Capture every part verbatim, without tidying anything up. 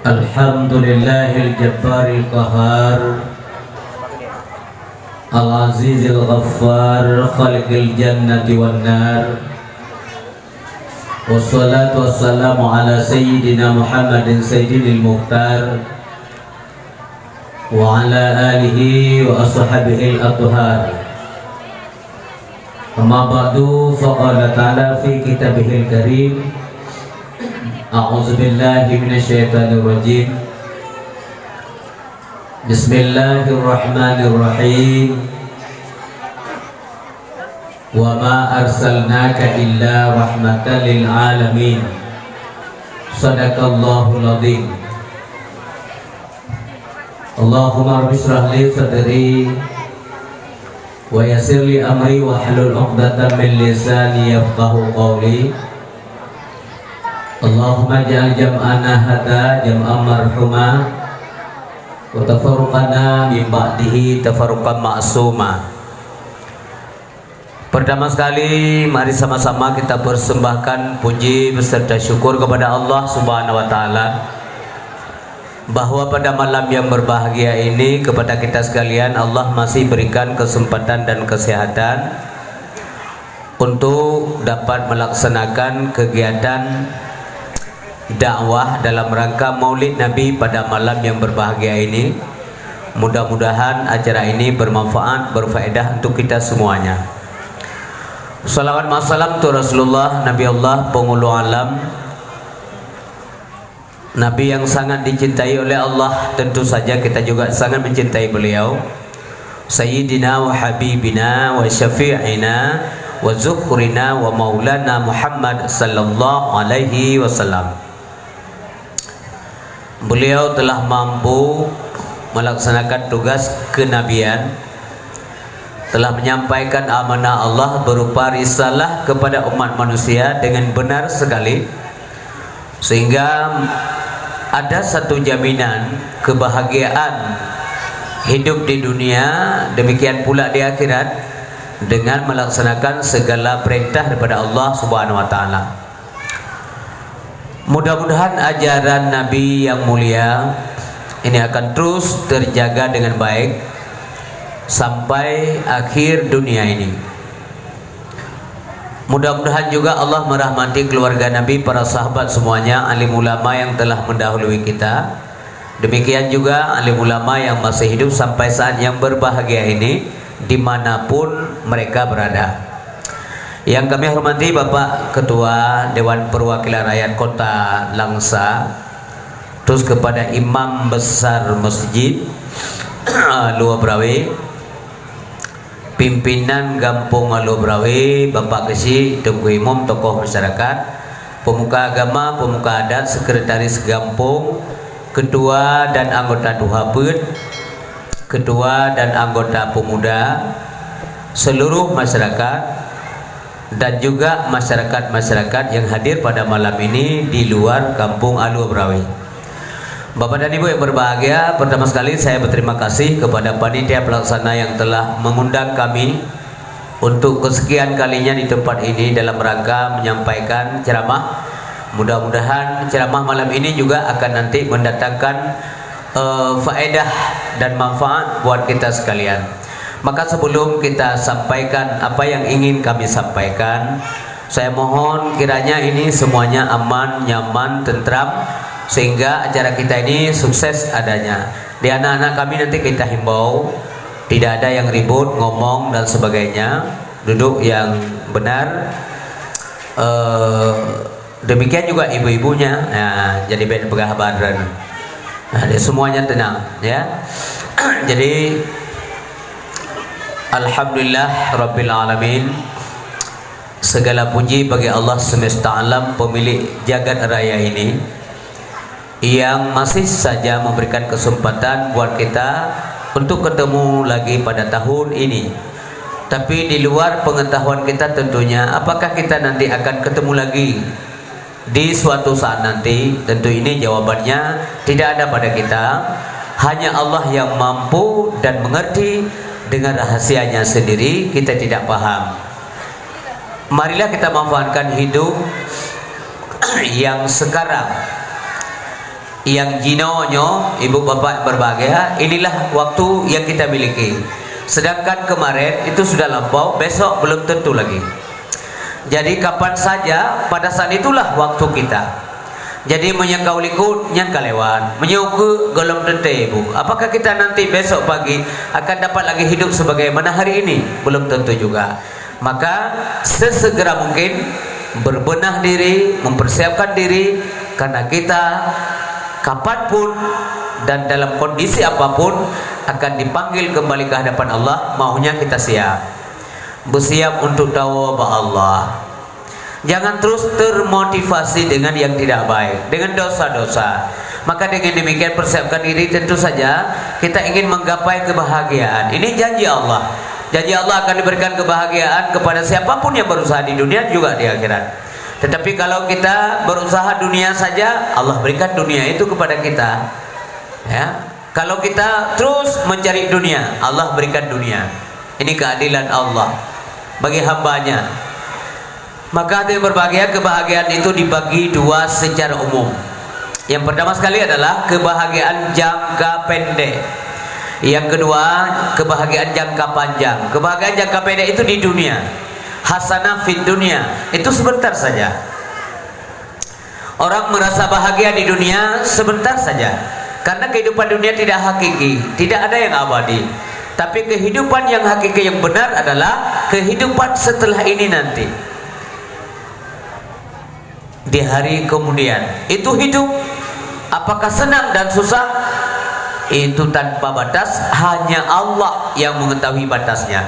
Alhamdulillahil jabbaril qahar, al-azizil ghaffar, khaliqil jannati wan nar. Wassalatu wassalamu ala sayyidina Muhammadin sayyidil mukhtar, wa ala alihi wa ashabihil athhar. Amma ba'du, faqala ta'ala fi kitabihil karim, a'udzubillahi minasyaitonirrajim. Bismillahirrahmanirrahim. Wa ma arsalnaka illa rahmatan lil alamin. Sadaqallahul azim. Allahumma rabbi shrah li sadri wa yassir li amri wahlul 'uqdatam min lisani yafqahu qawli. Allahumma ij'al jam'ana hadza jam'an marhuma wa tafarruqana min ba'dihi tafarruqan ma'suma. Pertama sekali, mari sama-sama kita persembahkan puji beserta syukur kepada Allah Subhanahu wa Ta'ala, bahwa pada malam yang berbahagia ini, kepada kita sekalian, Allah masih berikan kesempatan dan kesehatan untuk dapat melaksanakan kegiatan dakwah dalam rangka Maulid Nabi pada malam yang berbahagia ini. Mudah-mudahan acara ini bermanfaat, berfaedah untuk kita semuanya. Salawat masalam untuk Rasulullah, Nabi Allah, penghulu alam, Nabi yang sangat dicintai oleh Allah. Tentu saja kita juga sangat mencintai beliau. Sayyidina wa habibina wa syafi'ina wa zukhrina wa maulana Muhammad sallallahu alaihi wasallam. Beliau telah mampu melaksanakan tugas kenabian, telah menyampaikan amanah Allah berupa risalah kepada umat manusia dengan benar sekali, sehingga ada satu jaminan kebahagiaan hidup di dunia, demikian pula di akhirat, dengan melaksanakan segala perintah daripada Allah Subhanahu wa Ta'ala. Mudah-mudahan ajaran Nabi yang mulia ini akan terus terjaga dengan baik sampai akhir dunia ini. Mudah-mudahan juga Allah merahmati keluarga Nabi, para sahabat semuanya, alim ulama yang telah mendahului kita. Demikian juga alim ulama yang masih hidup sampai saat yang berbahagia ini, dimanapun mereka berada. Yang kami hormati Bapak Ketua Dewan Perwakilan Rakyat Kota Langsa, terus kepada Imam Besar Masjid Alue Berawe, pimpinan Gampông Alue Berawe, Bapak Keuchik, Teungku Imum, tokoh masyarakat, pemuka agama, pemuka adat, sekretaris gampông, ketua dan anggota tuha peuet, ketua dan anggota pemuda, seluruh masyarakat, dan juga masyarakat-masyarakat yang hadir pada malam ini di luar Kampung Alue Berawe. Bapak dan Ibu yang berbahagia, pertama sekali saya berterima kasih kepada panitia pelaksana yang telah mengundang kami untuk kesekian kalinya di tempat ini dalam rangka menyampaikan ceramah. Mudah-mudahan ceramah malam ini juga akan nanti mendatangkan, eh, faedah dan manfaat buat kita sekalian. Maka sebelum kita sampaikan apa yang ingin kami sampaikan, saya mohon kiranya ini semuanya aman, nyaman, tentram, sehingga acara kita ini sukses adanya. Di anak-anak kami nanti kita himbau, tidak ada yang ribut, ngomong dan sebagainya. Duduk yang benar. Eh, demikian juga ibu-ibunya. Nah, jadi ben peugah haba droen. Nah, dia semuanya tenang, ya. Jadi, alhamdulillah rabbil alamin. Segala puji bagi Allah semesta alam, pemilik jagat raya ini, yang masih saja memberikan kesempatan buat kita untuk ketemu lagi pada tahun ini. Tapi di luar pengetahuan kita tentunya, apakah kita nanti akan ketemu lagi di suatu saat nanti? Tentu ini jawabannya tidak ada pada kita. Hanya Allah yang mampu dan mengerti dengan rahasianya sendiri, kita tidak paham. Marilah kita manfaatkan hidup yang sekarang. Yang jinoe nyoe, ibu bapak yang berbahagia, inilah waktu yang kita miliki. Sedangkan kemarin itu sudah lampau, besok belum tentu lagi. Jadi, kapan saja, pada saat itulah waktu kita. Jadi, meunyoe ka u likot, nyan ka lewat. Meunyoe ukeue, gohlom teuntée, ibu. Apakah kita nanti besok pagi akan dapat lagi hidup sebagaimana hari ini? Belum tentu juga. Maka, sesegera mungkin berbenah diri, mempersiapkan diri, karena kita kapanpun dan dalam kondisi apapun akan dipanggil kembali ke hadapan Allah, maunya kita siap. Bersiap untuk tawoe bak Allah. Jangan terus termotivasi dengan yang tidak baik, dengan dosa-dosa. Maka dengan demikian, persiapkan diri, tentu saja kita ingin menggapai kebahagiaan. Ini janji Allah. Janji Allah akan diberikan kebahagiaan kepada siapapun yang berusaha di dunia juga di akhirat. Tetapi kalau kita berusaha dunia saja, Allah berikan dunia itu kepada kita. Ya. Kalau kita terus mencari dunia, Allah berikan dunia. Ini keadilan Allah bagi hamba-Nya. Maka, hadirin berbahagia, kebahagiaan itu dibagi dua secara umum. Yang pertama sekali adalah kebahagiaan jangka pendek. Yang kedua, kebahagiaan jangka panjang. Kebahagiaan jangka pendek itu di dunia. Hasanah fid dunia. Itu sebentar saja. Orang merasa bahagia di dunia sebentar saja. Karena kehidupan dunia tidak hakiki, tidak ada yang abadi. Tapi kehidupan yang hakiki, yang benar adalah kehidupan setelah ini nanti. Di hari kemudian, itu hidup. Apakah senang dan susah? Itu tanpa batas, hanya Allah yang mengetahui batasnya.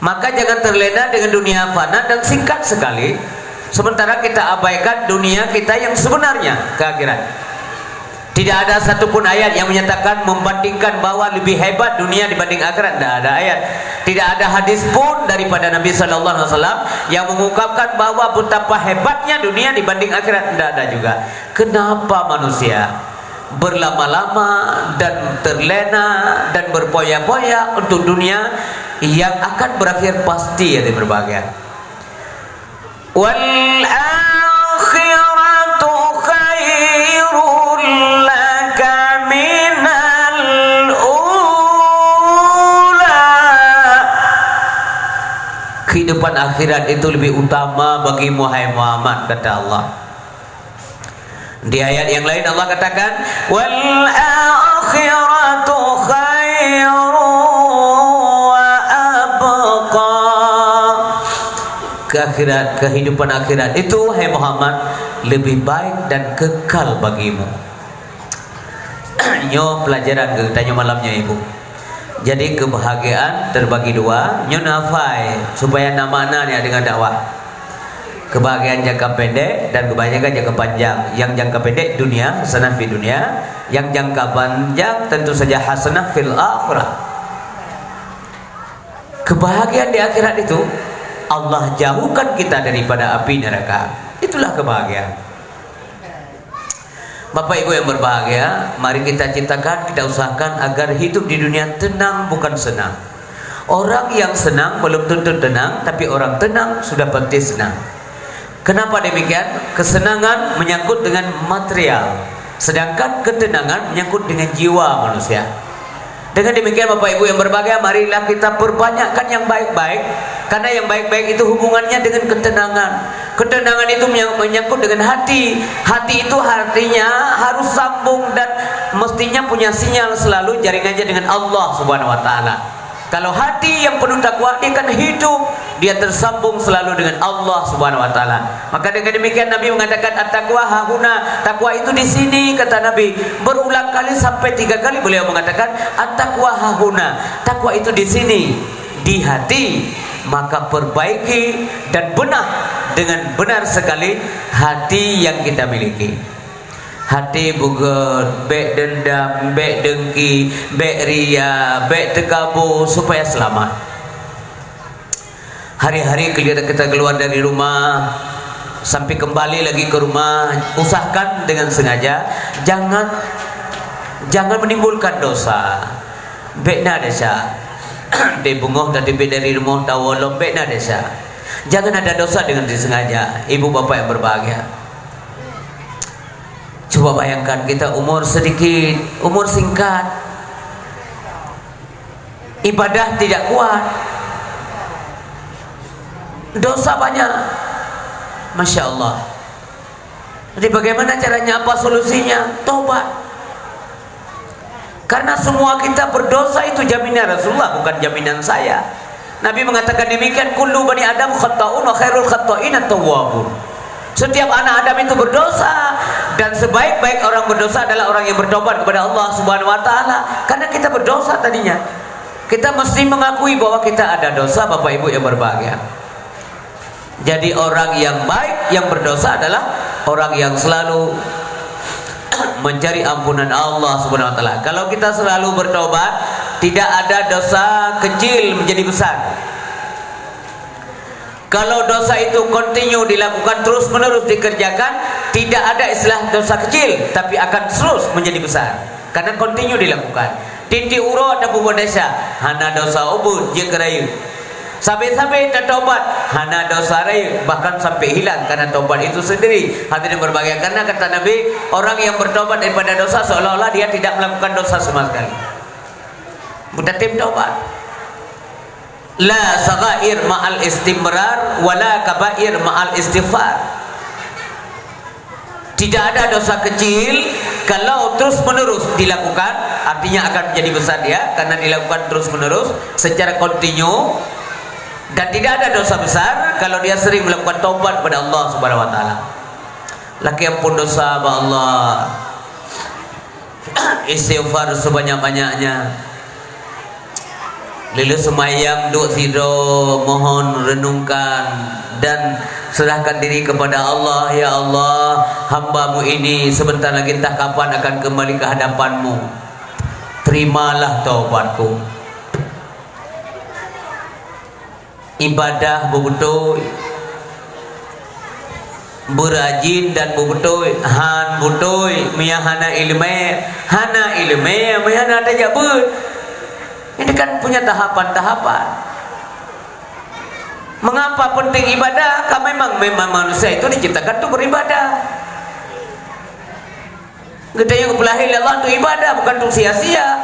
Maka jangan terlena dengan dunia fana dan singkat sekali, sementara kita abaikan dunia kita yang sebenarnya, ke akhirat. Tidak ada satupun ayat yang menyatakan, membandingkan bahwa lebih hebat dunia dibanding akhirat. Tidak ada ayat. Tidak ada hadis pun daripada Nabi sallallahu alaihi wasallam yang mengungkapkan bahwa betapa hebatnya dunia dibanding akhirat. Tidak ada juga. Kenapa manusia berlama-lama dan terlena dan berpoya-poya untuk dunia yang akan berakhir pasti, hadirin berbahagia? Wal akhiratu khairul laka minal ula. Kehidupan akhirat itu lebih utama bagimu, hai Muhammad, kata Allah. Di ayat yang lain Allah katakan, "Wal akhiratu khairu wa abqa." Keakhirat, kehidupan akhirat itu, hai Muhammad, lebih baik dan kekal bagimu. Nyoe pelajaran geutanyoe malam nyoe, Ibu. Jadi, kebahagiaan terbagi dua, nyoe na fai, supaya na makna nyan deungon dakwah. Kebahagiaan jangka pendek dan kebahagiaan jangka panjang. Yang jangka pendek dunia, hasanah fid dunia. Yang jangka panjang tentu saja hasanah fil akhirah. Kebahagiaan di akhirat itu, Allah jauhkan kita daripada api neraka. Itulah kebahagiaan. Bapak Ibu yang berbahagia, mari kita ciptakan, kita usahakan agar hidup di dunia tenang bukan senang. Orang yang senang belum tentu tenang, tapi orang tenang sudah pasti senang. Kenapa demikian? Kesenangan menyangkut dengan material, sedangkan ketenangan menyangkut dengan jiwa manusia. Dengan demikian, Bapak Ibu yang berbahagia, marilah kita perbanyakkan yang baik-baik, karena yang baik-baik itu hubungannya dengan ketenangan. Ketenangan itu menyang-, menyangkut dengan hati. Hati itu artinya harus sambung dan mestinya punya sinyal selalu jaringannya dengan Allah Subhanahu wa Taala. Kalau hati yang penuh takwa, dia akan hidup, dia tersambung selalu dengan Allah Subhanahu wa Taala. Maka dengan demikian, Nabi mengatakan, "At-taqwa hahuna." Takwa itu di sini, kata Nabi. Berulang kali, sampai tiga kali beliau mengatakan, "At-taqwa hahuna." Takwa itu di sini, di hati. Maka perbaiki dan benah dengan benar sekali hati yang kita miliki. Hati beugot, bék dendam, bék dengki, bék ria, bék teukabô, supaya seulamat. Hari-hari keuli-, kita keluar dari rumah, sampai kembali lagi ke rumah, usahakan dengan sengaja, jangan, jangan menimbulkan dosa. Bék na desya. Di beungoh tateubiet dari rumoh tawoe lom, bék na desya. Jangan ada dosa dengan disengaja, ibu bapak yang berbahagia. Coba bayangkan, kita umur sedikit, umur singkat, ibadah tidak kuat, dosa banyak. Masya Allah. Jadi, bagaimana caranya? Apa solusinya? Tobat. Karena semua kita berdosa, itu jaminan Rasulullah, bukan jaminan saya. Nabi mengatakan demikian, "Kullu bani Adam khata'un wa khairul khata'ina tawwabun." Setiap anak Adam itu berdosa, dan sebaik-baik orang berdosa adalah orang yang bertobat kepada Allah Subhanahu wa Ta'ala. Karena kita berdosa tadinya. Kita mesti mengakui bahwa kita ada dosa, Bapak Ibu yang berbahagia. Jadi, orang yang baik, yang berdosa adalah orang yang selalu mencari ampunan Allah Subhanahu wa Ta'ala. Kalau kita selalu bertobat, tidak ada dosa kecil menjadi besar. Kalau dosa itu continue dilakukan, terus-menerus dikerjakan, tidak ada istilah dosa kecil, tapi akan terus menjadi besar. Karena continue dilakukan. Tieb-tieb uroe tapeubuet desya, hana dosa ubit, jeuet keu rayeuk. Sabe-sabe tatobat, hana dosa rayeuk, bahkan sampai hilang karena tobat itu sendiri. Hadirin berbahagia, karena kata Nabi, orang yang bertobat daripada dosa seolah-olah dia tidak melakukan dosa sama sekali. Buta tem tobat. La saghair ma'al istimrar, wala kabair ma'al istighfar. Tidak ada dosa kecil kalau terus-menerus dilakukan, artinya akan menjadi besar dia karena dilakukan terus-menerus secara kontinu, dan tidak ada dosa besar kalau dia sering melakukan taubat kepada Allah Subhanahu wa Ta'ala. Lakée amphon dosa bak Allah, istighfar sebanyak-banyaknya. Lheueh seumayang duek sidroe, mohon renungkan dan serahkan diri kepada Allah. Ya Allah, hamba-Mu ini sebentar lagi entah kapan akan kembali ke hadapan-Mu. Terimalah taubatku. Ibadah beubeutôi, beurajin dan beubeutôi, han beutôi, meunyo hana iéleumé, hana iéleumé, meunyo hana tajak beuet. Ini kan punya tahapan-tahapan. Mengapa penting ibadah? Karena memang, memang manusia itu diciptakan untuk beribadah. Geutanyoe geupeulahé lé Allah untuk ibadah, bukan untuk sia-sia.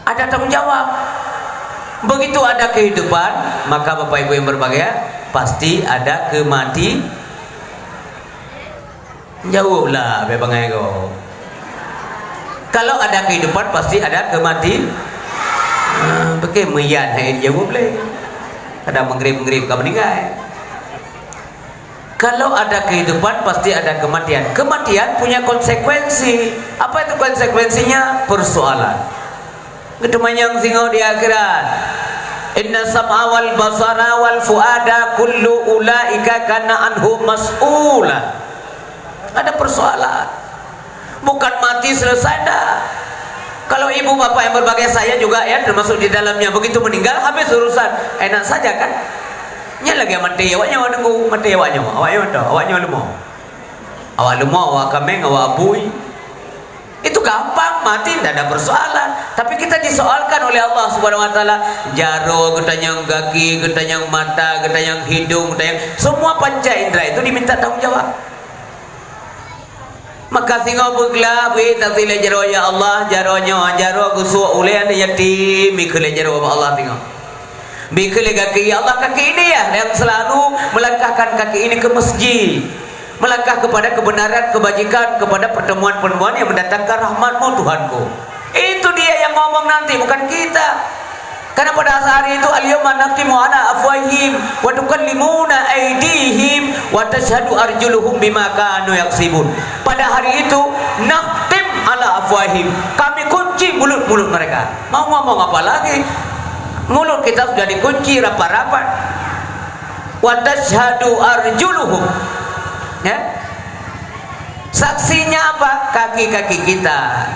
Ada tanggung jawab. Begitu ada kehidupan, maka Bapak Ibu yang berbahagia, pasti ada kemati-, jaweueb lah, bèk bangai gob. Kalau ada kehidupan, pasti ada kemati-, ah, bèk meuyan hai jaweueb lé. Kadang meungréb-meungréb ka meuninggai. Kalau ada kehidupan, pasti ada kematian. Kematian punya konsekuensi. Apa itu konsekuensinya? Persoalan. Geuteumanyong singoh di akhirat. Inna sam'a wal basara wal fuada kullu ulaika kana anhu mas'ula. Ada persoalan. Bukan mati selesai, ndak. Kalau ibu bapak yang berbahagia, saya juga ya termasuk di dalamnya. Begitu meninggal, habis urusan. Enak saja kan? Nyan lagèe maté awak nyoe deungoe, maté awak nyoe, awak nyoe toh, awak nyoe leumo. Awak leumo, awak kaméng, awak apui. Itu gampang, mati ndak ada persoalan. Tapi kita disoalkan oleh Allah Subhanahu wa Taala, jaroe geutanyong, gaki geutanyong, mata geutanyong, hidung geutanyong, semua panca indera itu diminta tanggung jawab. Maka singoh beuglah, bri saksi lé jaroe, "Ya Allah, jaroe nyoe, jaroe geusuek ulèe aneuk yatim," bri kheun lé jaroe bak Allah singoh. Bri kheun lé gaki, "Ya Allah, kaki ini ya yang selalu melangkahkan kaki ini ke masjid, melangkah kepada kebenaran, kebajikan, kepada pertemuan-pertemuan yang mendatangkan rahmat-Mu, Tuhanku." Itu dia yang ngomong nanti, bukan kita. Karena pada hari itu, "Al-yauma nakhtimu ala afwahihim wa tukallimuna aidihim wa tashhadu arjuluhum bima kanu yaksibun." Pada hari itu, nakhtim ala afwahihim, kami kunci mulut-mulut mereka. Mau ngomong apa lagi? Mulut kita sudah dikunci rapat-rapat. Wa tashhadu arjuluhum. Ya? Saksinya apa? Kaki-kaki kita.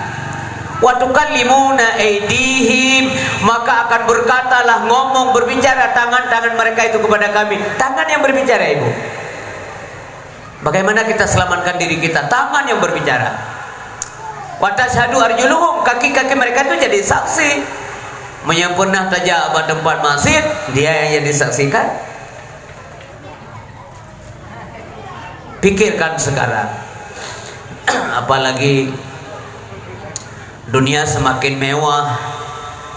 "Wa tukallimuna aidihim," maka akan berkatalah, ngomong, berbicara tangan-tangan mereka itu kepada kami. Tangan yang berbicara, Ibu. Bagaimana kita selamatkan diri kita? Tangan yang berbicara. "Wa tashhadu arjuluhum," kaki-kaki mereka itu jadi saksi. Meunyo pernah tajak bak tempat maksiat, dia yang jadi saksi kan? Pikirkan sekarang. Apalagi dunia semakin mewah,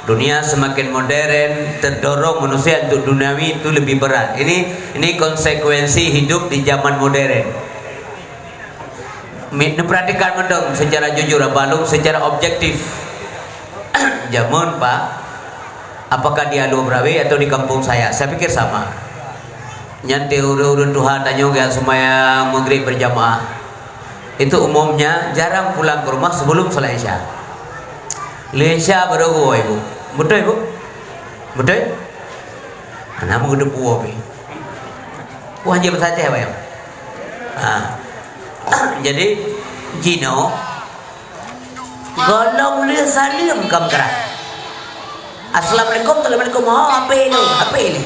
dunia semakin modern, terdorong manusia untuk duniawi itu lebih berat. Ini, ini konsekuensi hidup di zaman modern. Mi-, neuperhatikan mantong secara jujur, Abah lôn secara objektif. Jameun, Pak, apakah di Alue Beurawe atau di kampung saya? Saya pikir sama. Nyan di ureueng-ureueng tuha tanyoe geujak seumayang Maghrib berjamaah. Itu umumnya jarang pulang ke rumah sebelum salat Isya. Lheuh Isya baru geuwoe, Ibu. Beutôi, Ibu? Beutôi? Hana meugeudeup woe pih. Wah, jeuet meusatéh, Bayang. Ha. Jadi, jinoe, gohlom lheuh saleuem ka meugrah. Assalamualaikum, assalamualaikum. Ha, ape lé? Ape lé?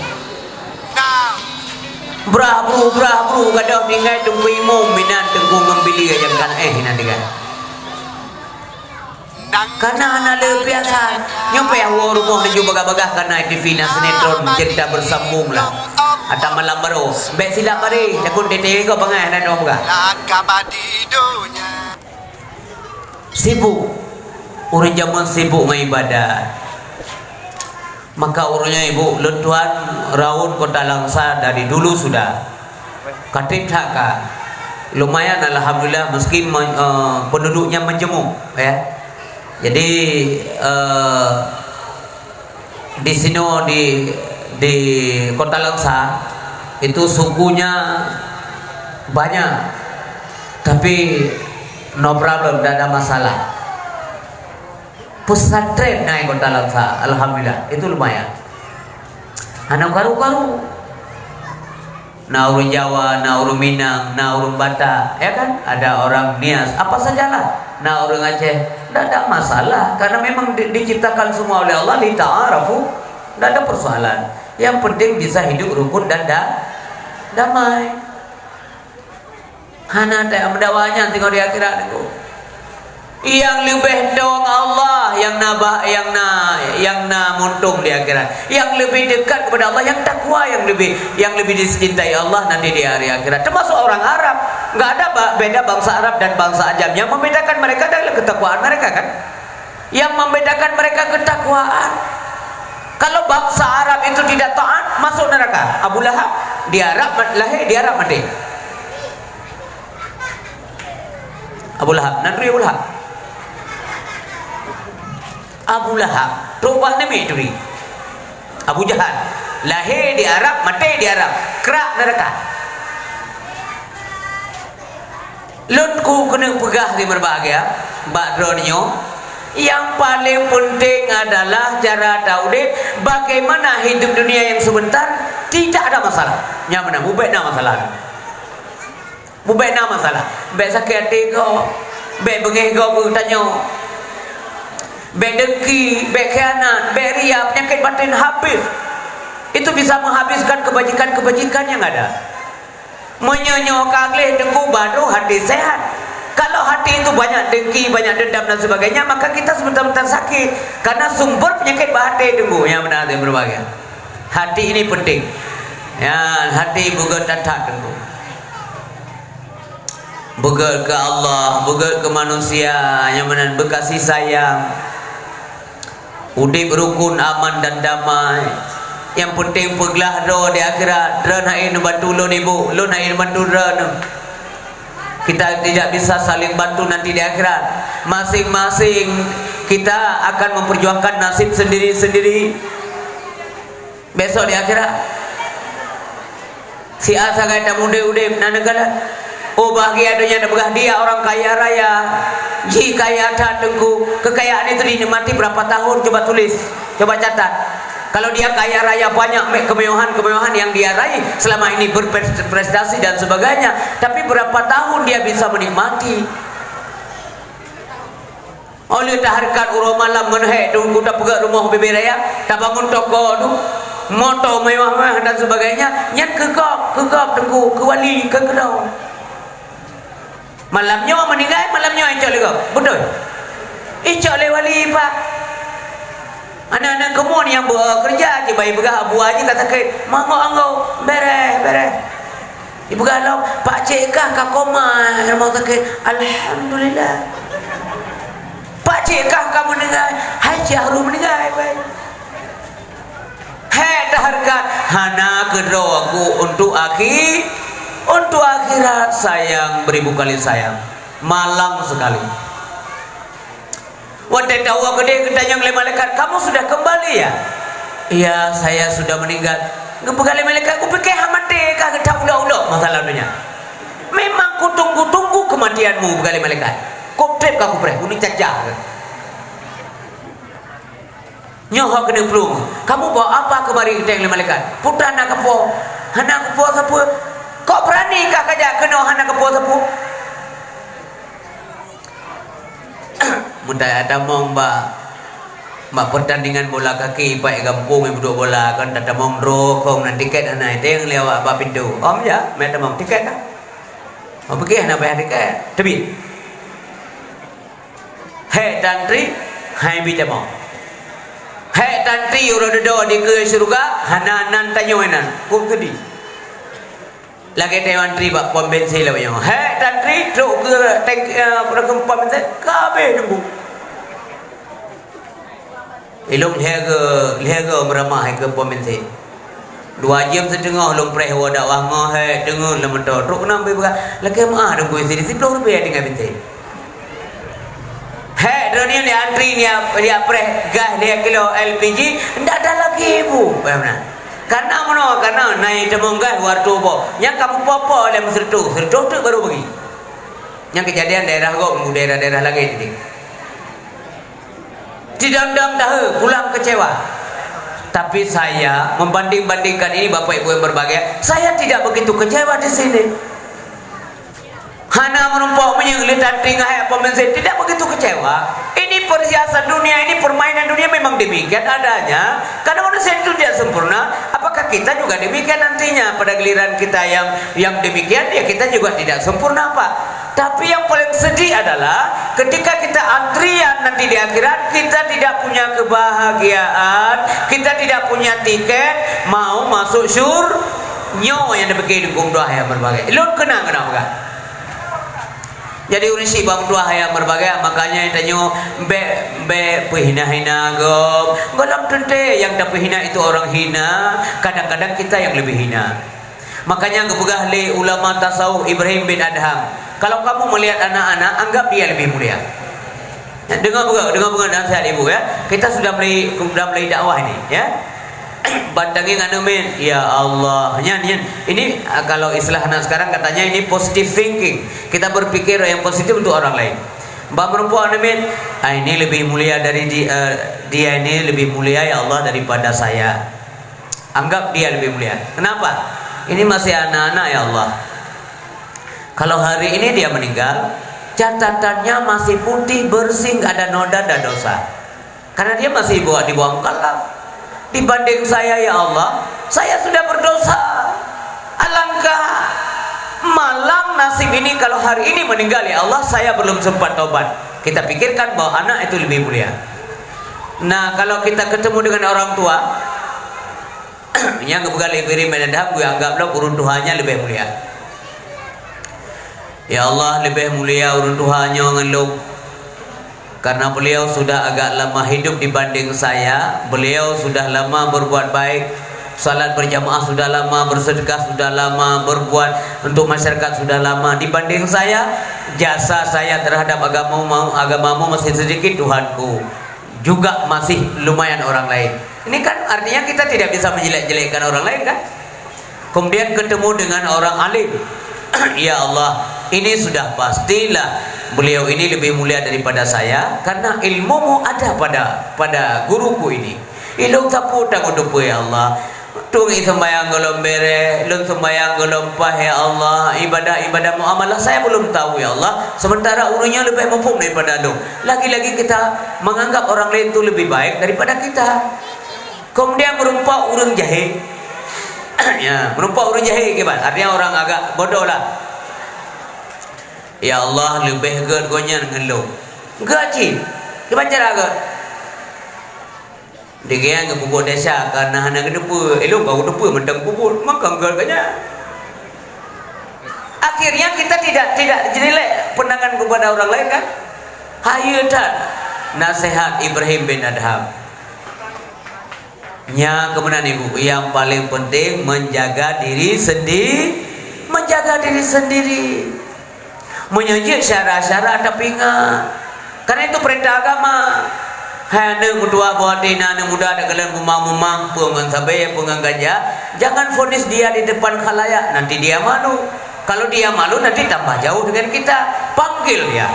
Brah bru, brah bru, gadôh tinggai Teungku Imum, minan Teungku ngon Bili ajam kan, eh, inan tinggai. Kana hana le biasa. Nyoe payah woe rumoh laju bagah-bagah kana T V na sinetron Cinta Bersambung lah. Atau Malam Baru. Bèk silap baré, takot D T W kau bangai hana dong bagah. Sibuk. Ureueng jameun sibuk ngon ibadat. Maka ureueng nyan, Ibu, lôn tuan raun Kota Langsa dari dulu sudah. Ka trép that ka. Lumayan, alhamdulillah, meski me-, eh, penduduknya majemuk, ya. Jadi, eh, di sinoe, di, di Kota Langsa, itu sukunya banyak. Tapi, no problem, tidak ada masalah. Pesantren na i Kota Langsa, alhamdulillah, itu lumayan. Hana karu-karu. Na ureueng Jawa, na ureueng Minang, na ureueng Batak, ya kan? Ada orang Nias, apa sajalah. Na ureueng Aceh, ndak ada masalah. Karena memang di-, diciptakan semua oleh Allah, lita'arafu, ndak ada persoalan. Yang penting bisa hidup rukun dan da-, damai. Hana teuh meudawa nyan singoh di akhirat nyoe. Nyang leubeh dong Allah, nyang na bah-, nyang na, nyang na muntong di akhirat. Nyang leubeh dekat kepada Allah, nyang takwa nyang leubeh, nyang leubeh dicintai Allah nanti di hari akhirat. Termasuk orang Arab. Enggak ada ba-, beda bangsa Arab dan bangsa Ajam. Yang membedakan mereka adalah ketakwaan mereka, kan? Yang membedakan mereka ketakwaan. Kalau bangsa Arab itu tidak taat, masuk neraka. Abu Lahab di Arab, lahir di Arab, mati. Abu Lahab, nan turi Abu Lahab. Abu Lahab, trok bak namiet turi. Abu Jahal, lahé di Arab, maté di Arab, krak neuraka. Lôn ku keuneuk peugah di meubahgia bak droeneuh nyoe, nyang paleng peunteng adalah cara taudép, bagaimana hidup dunia yang sebentar tidak ada masalah. Nyang meunan, bubet na masalah. Bubet na masalah. Bèk sakét até gob. Bèk beungéh gob geutanyoe. Bèk dengki, bèk khianat, bèk ria, penyakit batin habis. Itu bisa menghabiskan kebajikan-kebajikan yang ada. Meunyoe nyoe ka gleh Teungku, baru hati sehat. Kalau hati itu banyak dengki, banyak dendam dan sebagainya, maka kita sebentar-bentar sakit. Karena sumber penyakit bak hati Teungku. Nyang meunan hati berbahagia. Hati ini penting. Ya, hati beugèt that-that Teungku. Beugèt keu Allah, beugèt keu manusia, nyang meunan beukasih sayang. Udép rukun, aman dan damai. Nyang penting peuglah droe di akhirat. Droeneuh hana neubantu lôn, Ibu, lôn hana neubantu droeneuh. Kita tidak bisa saling bantu nanti di akhirat. Masing-masing kita akan memperjuangkan nasib sendiri-sendiri. Besok di akhirat. Si A sagai tamudép-udép na neukalon. Oh, bahagia donya, tapeugah dia orang kaya raya. Ji kaya that Teungku. Kekayaan itu dinikmati berapa tahun? Coba tulis. Coba catat. Kalau dia kaya raya banyak me-, kemewahan-kemewahan yang dia raih selama ini, berprestasi dan sebagainya. Tapi berapa tahun dia bisa menikmati? Óh lheueh tahareukat uroe malam ngon hék Teungku, tapeugèt rumoh bubé raya, tabangun toko tu, moto mewah-mewah dan sebagainya, nyan keu gob, keu gob Teungku, keu wali, keu keunoe. Malam nyoe meuninggai, malam nyoe icok lé gob. Beutôi? Icok lé wali, Pak. Aneuk-aneuk keumuen nyang beu keureuja, jibai peugah abu aji ka sakét. Mangok anggô, bèrèh, bèrèh. Ipeugah lom, "Pakcik kah ka koma rumoh sakét?" "Alhamdulillah." "Pakcik kah ka meuninggai?" "Hai Syahrul meuninggai, bai." Hék tahareukat, hana keudroe aku untuk akhi-, untuk akhirat, sayang, beribu kali sayang. Malang sekali. Watée tawoe keudeh geutanyong lé malaikat, "Kamu sudah kembali, ya?" "Iya, saya sudah meninggal." Geupeugah lé malaikat, "Kupiké hana maté kah geutak ulok-ulok masa lam donya?" "Memang kutunggu-tunggu kematianmu," peugah lé malaikat. "Kop treb ka kupreh, uni cacah." Nyoe ho keuneuk plueng. "Kamu bawa apa kemari?" geutanyong lé malaikat. "Peue na keupoh?" "Hana keupoh sapeue." "Kok beurani kah kajak keunoe hana keupoh sapeue?" Meutai tamong bak, bak pertandingan bola kaki, pai gampông nyang peuduek bola, kon tatamong droe kong nan tiket hana, iteng lé awak bak pintoe. Om ya, meutamong tiket ka. Om pike hana payah tiket. Teubiet. Hék tantri, hai bi tamong. Hék tantri uroe dudoe dikeue syeuruga, hana nan tanyoe nan. Kok keudi. Lagée teuh antri bak pom bensin lawét nyoe. Hék tantri trok keu tank, eh, pom bensin, ka habéh teungku. Ilong lhée geu, lhée geu meuramah keu pom bensin. Dua jeuem siteungoh lôn preh woe dakwah ngon hék teungeut lam moto. Trok keunan beupeugah, "Lakée meuáh teungku, siploh ribée tinggai bensin." Hék, droeneuh di antri, di ap-, di apreh gas lhée kilo L P G, ndak ada lagi, Bu. Bagaimana? Karena meunoe, karena na itamong gas wartu boh. Nyang ka meupoh-poh lé meuseureutoh, seureutoh teuk baru bagi. Nyang keujadian daerah gob, daerah-daerah laén nyan. Sidang-dang dahé, pulang kecewa. Tapi saya membanding-bandingkan ini, Bapak Ibu yang berbahagia, saya tidak begitu kecewa di sini. Hana meurumpok meunyoe lé tantri ngon hék pom bensin, tidak begitu kecewa. Ini perhiasan dunia, ini permainan dunia memang demikian adanya. Karena manusia itu tidak sempurna, apakah kita juga demikian nantinya pada giliran kita yang, yang demikian, ya kita juga tidak sempurna, Pak. Tapi yang paling sedih adalah ketika kita antrian nanti di akhirat, kita tidak punya kebahagiaan, kita tidak punya tiket, mau masuk syur-, nyoe nyang dipike dukung doa yang berbagai. Lôn keunang keunan peugah. Jadi ureuëng syiek bak meutuah nyang meureubagia, makanya tanyoe bék, bék peuhina-hina gob. Gohlom teuntée nyang tapeuhina itu orang hina, kadang-kadang kita yang lebih hina. Makanya geupeugah lé ulama tasawuf Ibrahim bin Adham, "Kalau kamu melihat anak-anak, anggap dia lebih mulia." Ya, dengar beugöt, dengar beugöt nasihat ibu ya. Kita sudah mulai, sudah mulai dakwah ini ya. Ban tangieng aneuk miet, ya Allah. Nyan, nyan. Ini, ah, kalau istilah anak sekarang katanya ini positive thinking. Kita berpikir yang positif untuk orang lain. Bak meurumpok aneuk miet, "Ah, ini lebih mulia dari di-, eh, dia ini lebih mulia ya Allah daripada saya." Anggap dia lebih mulia. Kenapa? Ini masih anak-anak ya Allah. Kalau hari ini dia meninggal, catatannya masih putih, bersih, nggak ada noda, nggak ada dosa. Karena dia masih di bawah, di bawah mukallaf. Dibanding saya, ya Allah, saya sudah berdosa. Alangkah malang nasib ini kalau hari ini meninggal, ya Allah, saya belum sempat taubat. Kita pikirkan bahwa anak itu lebih mulia. Nah, kalau kita ketemu dengan orang tua, nyang geupeugah lé Ibrahim bin Adham, geuanggap lom ureuëng tuha nyan leubeh mulia. Ya Allah, leubeh mulia ureuëng tuha nyoe ngon lôn. Karena beliau sudah agak lama hidup dibanding saya, beliau sudah lama berbuat baik, salat berjamaah sudah lama, bersedekah sudah lama, berbuat untuk masyarakat sudah lama. Dibanding saya, jasa saya terhadap agamamu, agamamu masih sedikit, Tuhanku. Juga masih lumayan orang lain. Ini kan artinya kita tidak bisa menjelek-jelekkan orang lain, kan? Kemudian ketemu dengan orang alim. Ya Allah, ini sudah pastilah beliau ini lebih mulia daripada saya karena ilmumu ada pada, pada guruku ini. Ilmu sapu tanggong tupu, ya Allah. Tungi sembahyang golom bere, lôn sembahyang golom paih, ya Allah. Ibadah-ibadah muamalah saya belum tahu, ya Allah. Sementara ureuëng nyoe leubeh muphom daripada lôn. Lagi-lagi kita menganggap orang lain tu lebih baik daripada kita. Kemudian meurumpok ureuëng jahé. Ya, meurumpok ureuëng jahé kiban. Artinya orang agak bodoh lah. Ya Allah, leubeh gét gobnyan ngon lôn. Gét cit. Kiban cara gét. Degeng geupeubuet desya karena hana geuteupeue. Ilong ka geuteupeue mantong peubuet, maka gét gobnyan. Akhirnya kita tidak, tidak jadi lé peunangan kepada orang lain, kan? Hayeue that nasihat Ibrahim bin Adham. Nya keumeunang ibu, yang paling penting menjaga diri sendi-, menjaga diri sendiri. Meunyoe jeuet syara-syara tapi ingat. Karena itu perintah agama. Hai aneuk meutuah, boh até na aneuk muda takalon mumang-mumang, peue ngon sabe, peue ngon ganja, jangan vonis dia di depan khalayak, nanti dia malu. Kalau dia malu, nanti tambah jauh dengan kita. Panggil dia.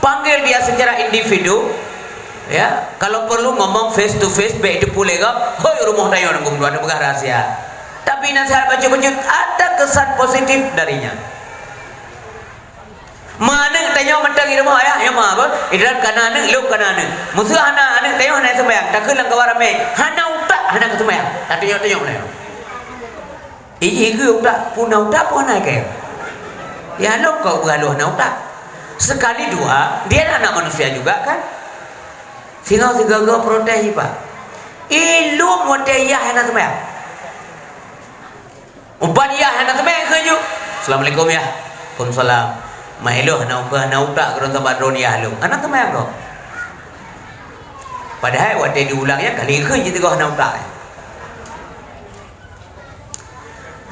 Panggil dia secara individu. Ya, kalau perlu ngomong face to face, bèk di puléh gob, "Hoi, rumoh tanyoe nanggung dua peugah rahsia." Tapi nasihat bacut-bacut, ada kesan positif darinya. Meuaneuk tanyoe mantong di rumoh, ayah, nyoe ma, beuh? Idaran kana aneuk, lôn kana aneuk. Meuseu hana aneuk tanyoe hana seumayang, takheun lam kawan ramé, hana utak, hana keuseumayang. Tatunyok-tunyok nyoe. Iji geu utak, puna utak pun hana keu. Ya, lôn kau beuhaloh hana utak. Sekali dua, dia anak manusia juga, kan? Singoh sigoe-goe protes jipa. Ilôn watèe yah hana seumayang. Ubat yah hana teumé keu ju. "Assalamualaikum, yah." "Waalaikumsalam." "Mah ilôn hana ukeue, hana utak keudroe saban droe yah lôn." Hana teumé kok. Padahai watèe diulang yah kali keu jiteugah hana utak.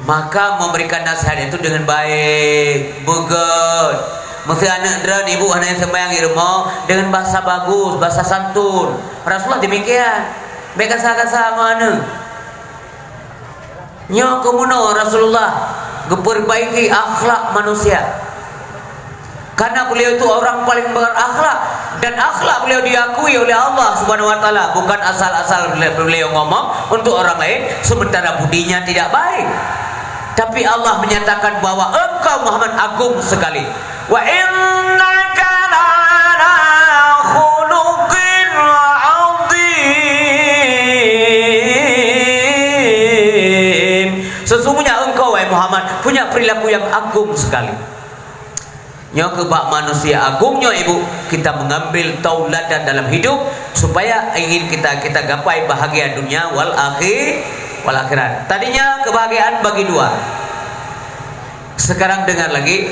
Maka memberikan nasihat itu dengan baik, beugèt. Meuseu aneuk droen ibu hana seumayang di rumoh, dengan bahasa bagus, bahasa santun. Rasulullah demikian. Bèk kasa-kasa ngon aneuk. Nyoe keuh meunoe Rasulullah geupeurbaiki akhlak manusia. Karena beliau itu orang paling berakhlak dan akhlak beliau diakui oleh Allah Subhanahu wa Taala, bukan asal-asal beliau ngomong untuk orang lain sementara budinya tidak baik. Tapi Allah menyatakan bahwa engkau Muhammad agung sekali. Wa innaka la'ala khuluqin azim. Sesungguhnya engkau, wahai Muhammad, punya perilaku yang agung sekali. Nyoe keuh bak manusia agung nyoe, ibu, kita mengambil tauladan dalam hidup supaya ingin kita, kita gapai bahagia dunia wal akhi-, wal akhirat. Tadinya kebahagiaan bagi dua. Sekarang dengar lagi.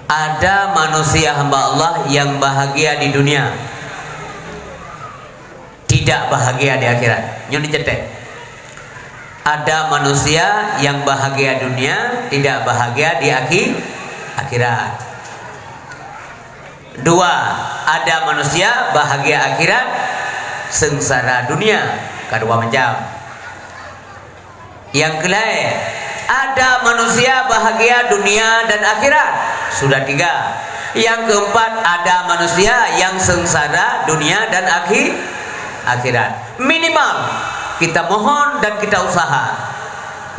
Ada manusia hamba Allah yang bahagia di dunia, tidak bahagia di akhirat. Nyoe dicetek. Ada manusia yang bahagia dunia, tidak bahagia di akhi-, akhirat. Dua, ada manusia bahagia akhirat, seungsara dunia. Ka dua macam. Nyang keulhèe, ada manusia bahagia dunia dan akhirat. Sudah tiga. Nyang keempat, ada manusia yang seungsara dunia dan akhi-, akhirat. Minimal, kita mohon dan kita usaha.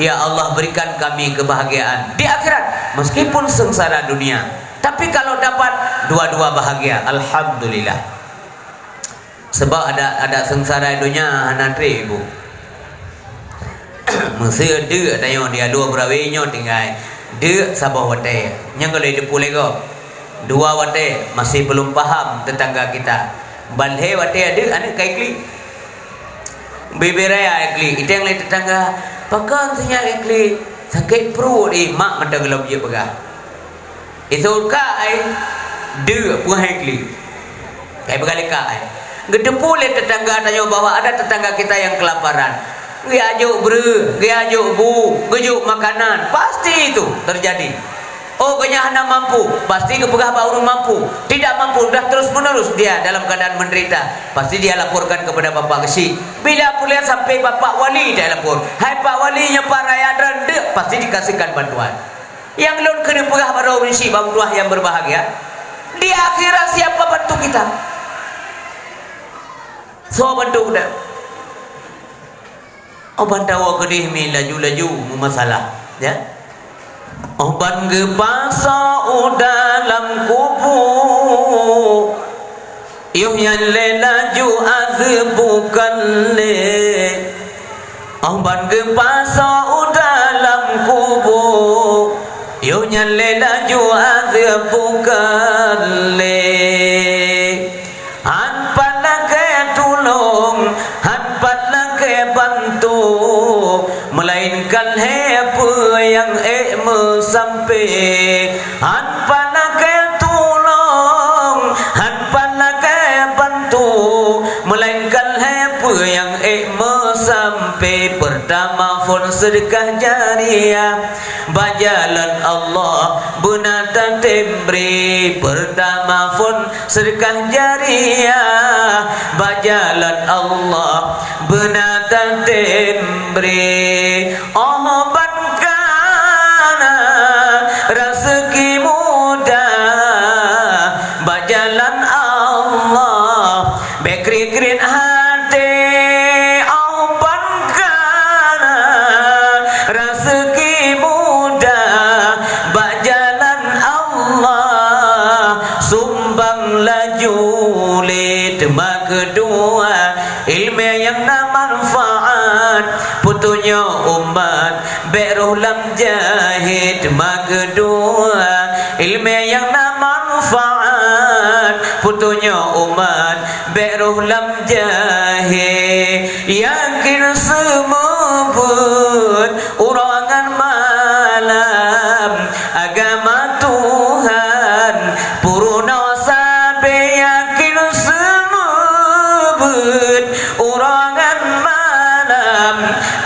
Ya Allah, berikan kami kebahagiaan di akhirat, meskipun seungsara dunia. Tapi kalau dapat dua-dua bahagia, alhamdulillah. Sebab ada, ada seungsara donya hana trép, ibu. Meuseu deuk tanyoe di alue beurawe nyoe tinggai. Deuk saboh watèe. Nyang ka lheueh teupeue lé gob. Dua watèe masih belum paham tetangga kita. Ban lhèe watèe deuk aneuk ka iklik. Bibir raya iklik, iteng lé tetangga, "Pakon sinyak iklik? Sakét pruet ih, mak mantong gohlom jeuet peugah." Iseuka ai, deuk peue hai klik. Kai beugale ka ai. Geuteupeue lé tetangga tanyoe bahwa ada tetangga kita yang kelaparan. Geujok breueh, geujok bu, geujok makanan, pasti itu terjadi. Oh, geuhnyan hana mampu, pasti geupeugah bak ureueng mampu. Tidak mampu, dah terus-menerus dia dalam keadaan menderita, pasti dia laporkan kepada bapak geuchik. Bila puléh sampai bapak wali dia lapor, "Hai pak wali, nyoe pak rakyat droen deuk," pasti dikasihkan bantuan. Nyang lôn keuneuk peugah bak droe ureueng chik bak meutuah nyang berbahagia, di akhirat siapa bantu kita? Soe bantu geutanyoe? Oh, ban tawoe keudeh mi laju-laju meumasalah, ya. Oh, ban geupasoe u dalam kubu, yoh nyan lé laju azeueb bukon lé. Oh, ban geupasoe u dalam kubu, yoh nyan lé laju azeueb bukon lé. Han pat lakèe tulông, han pat lakèe bantu, meulainkan lhèe Peue nyang ék meusampé, han pat lakée tulông, han pat lakée bantu, meulainkan lhée peue nyang ék meusampé. Peurtama phon seudeukah jariah, bak jalan Allah beuna tatem bri. Peurtama phon seudeukah jariah, bak jalan Allah beuna tatem bri. Oh ban kana raseuki mudah bak jalan Allah, bék kriet-kriet até. Oh ban kana raseuki mudah bak jalan Allah, sumbang laju lé. Teuma keudua, iéleumé nyang na manfaat, peutunyok umat, bék roh lam jahé. Teuma keudua, iéleumé nyang na manfaat, peutunyok umat, bék roh lam jahé. Yakin seumeubeuet uroe ngon malam, agama Tuhan peurunoe sabé. Yakin seumeubeuet uroe ngon malam,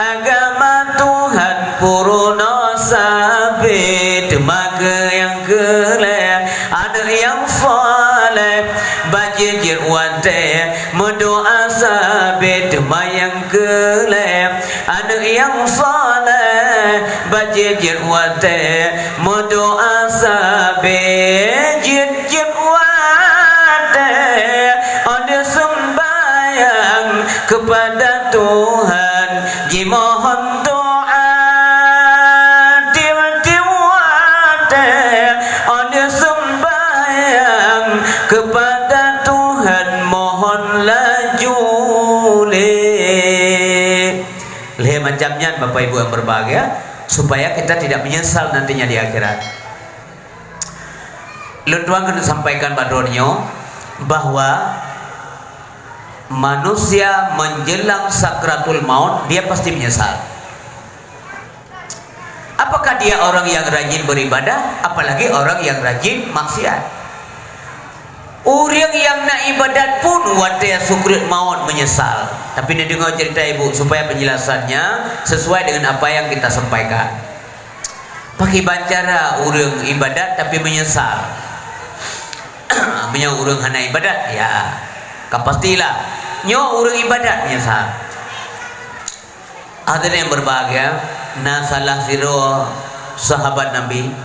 agama Tuhan peurunoe sabé. Teuma keu nyang keu lhée, aneuëk nyang saleh, bak jeuet-jeuet watée meudoá sabé. Teuma nyang keu lhée, aneuëk nyang saleh, bak jeuet-jeuet watée meudoá sabé. Jeuet-jeuet watée 'oh lheueh seumbahyang keupada Tuhan, jimohon doá. Tieb-tieb watée 'oh lheueh seumbahyang keupada Tuhan, mohon laju lé. Lhée macam nyan, Bapak Ibu yang berbahagia, supaya kita tidak menyesal nantinya di akhirat. Lôn tuan keuneuk sampaikan bak droeneuh nyoe bahwa manusia menjelang sakratul maut, dia pasti menyesal. Apakah dia orang yang rajin beribadah, apalagi orang yang rajin maksiat? Ureuëng nyang na ibadat pun watée sukriet maut menyesal. Tapi neudeungoe cerita ibu supaya penjelasannya sesuai dengan apa yang kita sampaikan. Pakriban cara ureuëng ibadat tapi menyesal? Meunyoe ureuëng hana ibadat, ya, ka pastilah nyoe ureuëng ibadat menyesal. Hadirin yang berbahagia, na salah sidroe sahabat Nabi,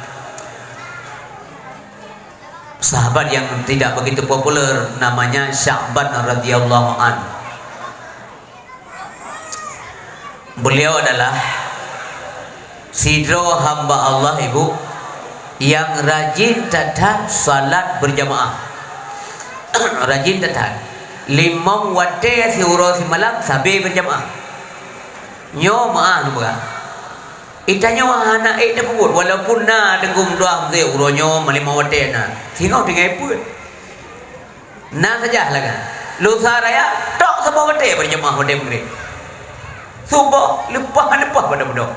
sahabat yang tidak begitu populer, namanya Sya'ban radhiyallahu an. Beliau adalah sidroe hamba Allah, Ibu, nyang rajin that-that salat berjamaah. Rajin that-that. Limong watée siuroe simalam sabe berjamaah. Nyoe meu'ah neupeugah. Geutanyoe hana ék tapeubuet, walaupun na Teungku meudoá meuseuk uroe nyoe limong watée na. Singoh tinggai peuet. Na saja lagée. Lusa raya, tok saboh watée berjamaah watée Maghrib. Suboh leupah-leupah pada meudoá.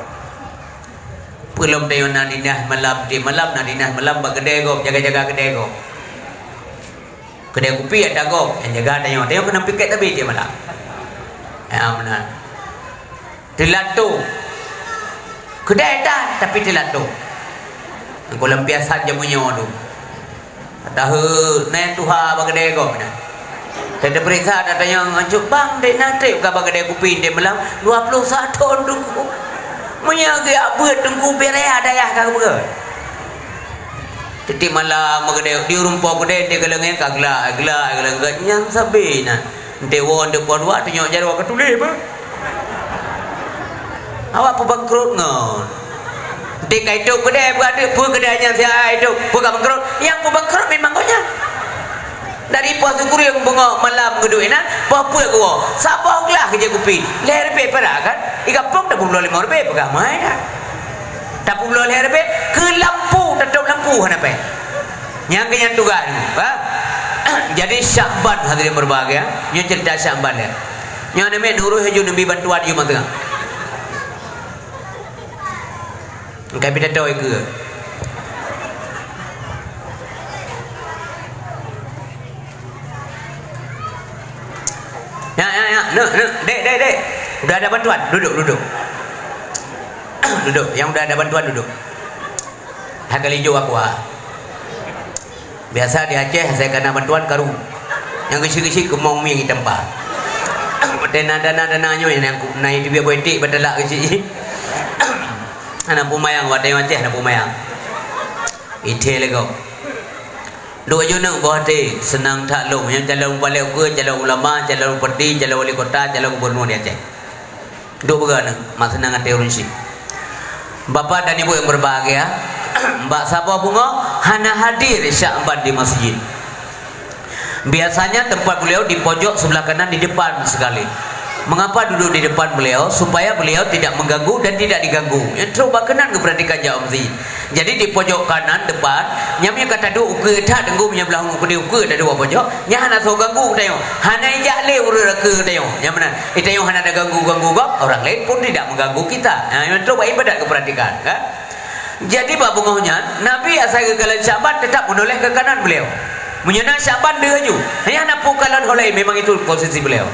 Peulom tanyoe na dinah malam, di malam na dinah malam bak keudée gob, jaga-jaga keudée gob. Keudée kupi ada gob, nyang jaga tanyoe. Tanyoe keuneuk piket tabi tiep malam. Ya, meunan. Teulat tu. Keudée that, tapi teulat tu. Nyang gohlom biasa jameun nyoe tu. Tahu na nyang tuha bak keudée gob na. Teupeuriksa, tatanyong, "Ancut bang, dek na treb ka bak keudée kupi dek malam?" "Dua puluh satu, Teungku." Meunyoe geujak beuet, Teungku, beu raya dayah ka geupeugah. Tiep malam bak keudée, di ureuëng po keudée, di geuleungieng ka glak, glak, glak, nyang sabe na. Enteuk woe, enteuk po dua, tunyok jaroe ka tuléh beuh. Awak peubangkrot ngon. Enteuk ka itôb keudée, peue keudée nyan siat itôb, peue ka bangkrot? Nyang peubangkrot memang gobnyan. Dari poh sikureueng beungoh malam geuduek inan, poh peuet geuwoe, saboh glah keujeuet kupi, lhée ribée perak kan? Di gampông tapeubunoe limong ribée, peugah meuhai that. Tapeubunoe lhée ribée, keu lampu, tatôb lampu hana péng. Nyang keu nyan tugaih nyoe, ha? Jadi Syakban, hadirin berbahagia, nyoe cerita Syakban ya. Nyoe aneuk miet neuroh laju neubi bantuan di Jumat Tengah. Engkai pih tatôi keue. Ya, ya, ya. Neuk, neuk. Dek, dek, dek. Udah ada bantuan. Duduk, duduk. Duduk. Yang udah ada bantuan, duduk. Hai kali jok aku, ah. Biasa di Aceh, asai kana bantuan karu. Nyang geuchik-geuchik keumong mieng itampa. Watèe na dana-dana nyoe nyang ku, na itu biar boy tik batalak geuchik. Hana pumayang, watèe Aceh hana pumayang. Ithèe lé gob. Duek jeuneuk boh até, seunang that lôn. Nyang calon bupati ukeue, calon ulama, calon bupati, calon wali kota, calon gubernur di Aceh. Duek peugah neuh, mak seunang até ureueng syiek. Bapak dan Ibu yang berbahagia, bak saboh beungoh hana hadir Syakban di masjid. Biasanya tempat beliau di pojok sebelah kanan di depan sekali. Mengapa duduk di depan beliau? Supaya beliau tidak mengganggu dan tidak diganggu. Nyang trok bak keunan geuperhatikan jak masjid. Jadi di pojok kanan depan, nyan meunyo ka taduek ukeue that, teunggu meunyo blah ukeue, ukeue taduek pojok, nyan hana soe ganggu geutanyoe. Hana ijak lé ureueng rakeu geutanyoe. Nyan meunan. Geutanyoe hana taganggu-ganggu gob, orang lain pun tidak mengganggu kita. Nah, nyan trok bak ibadat geuperhatikan, kan? Jadi bak beungoh nyan, Nabi asai geukalon Syakban tetap meunoléh keu kanan beliau. Meunyo na Syakban deuh laju. Nyan hana peue kalon ho laén, memang itu posisi beliau.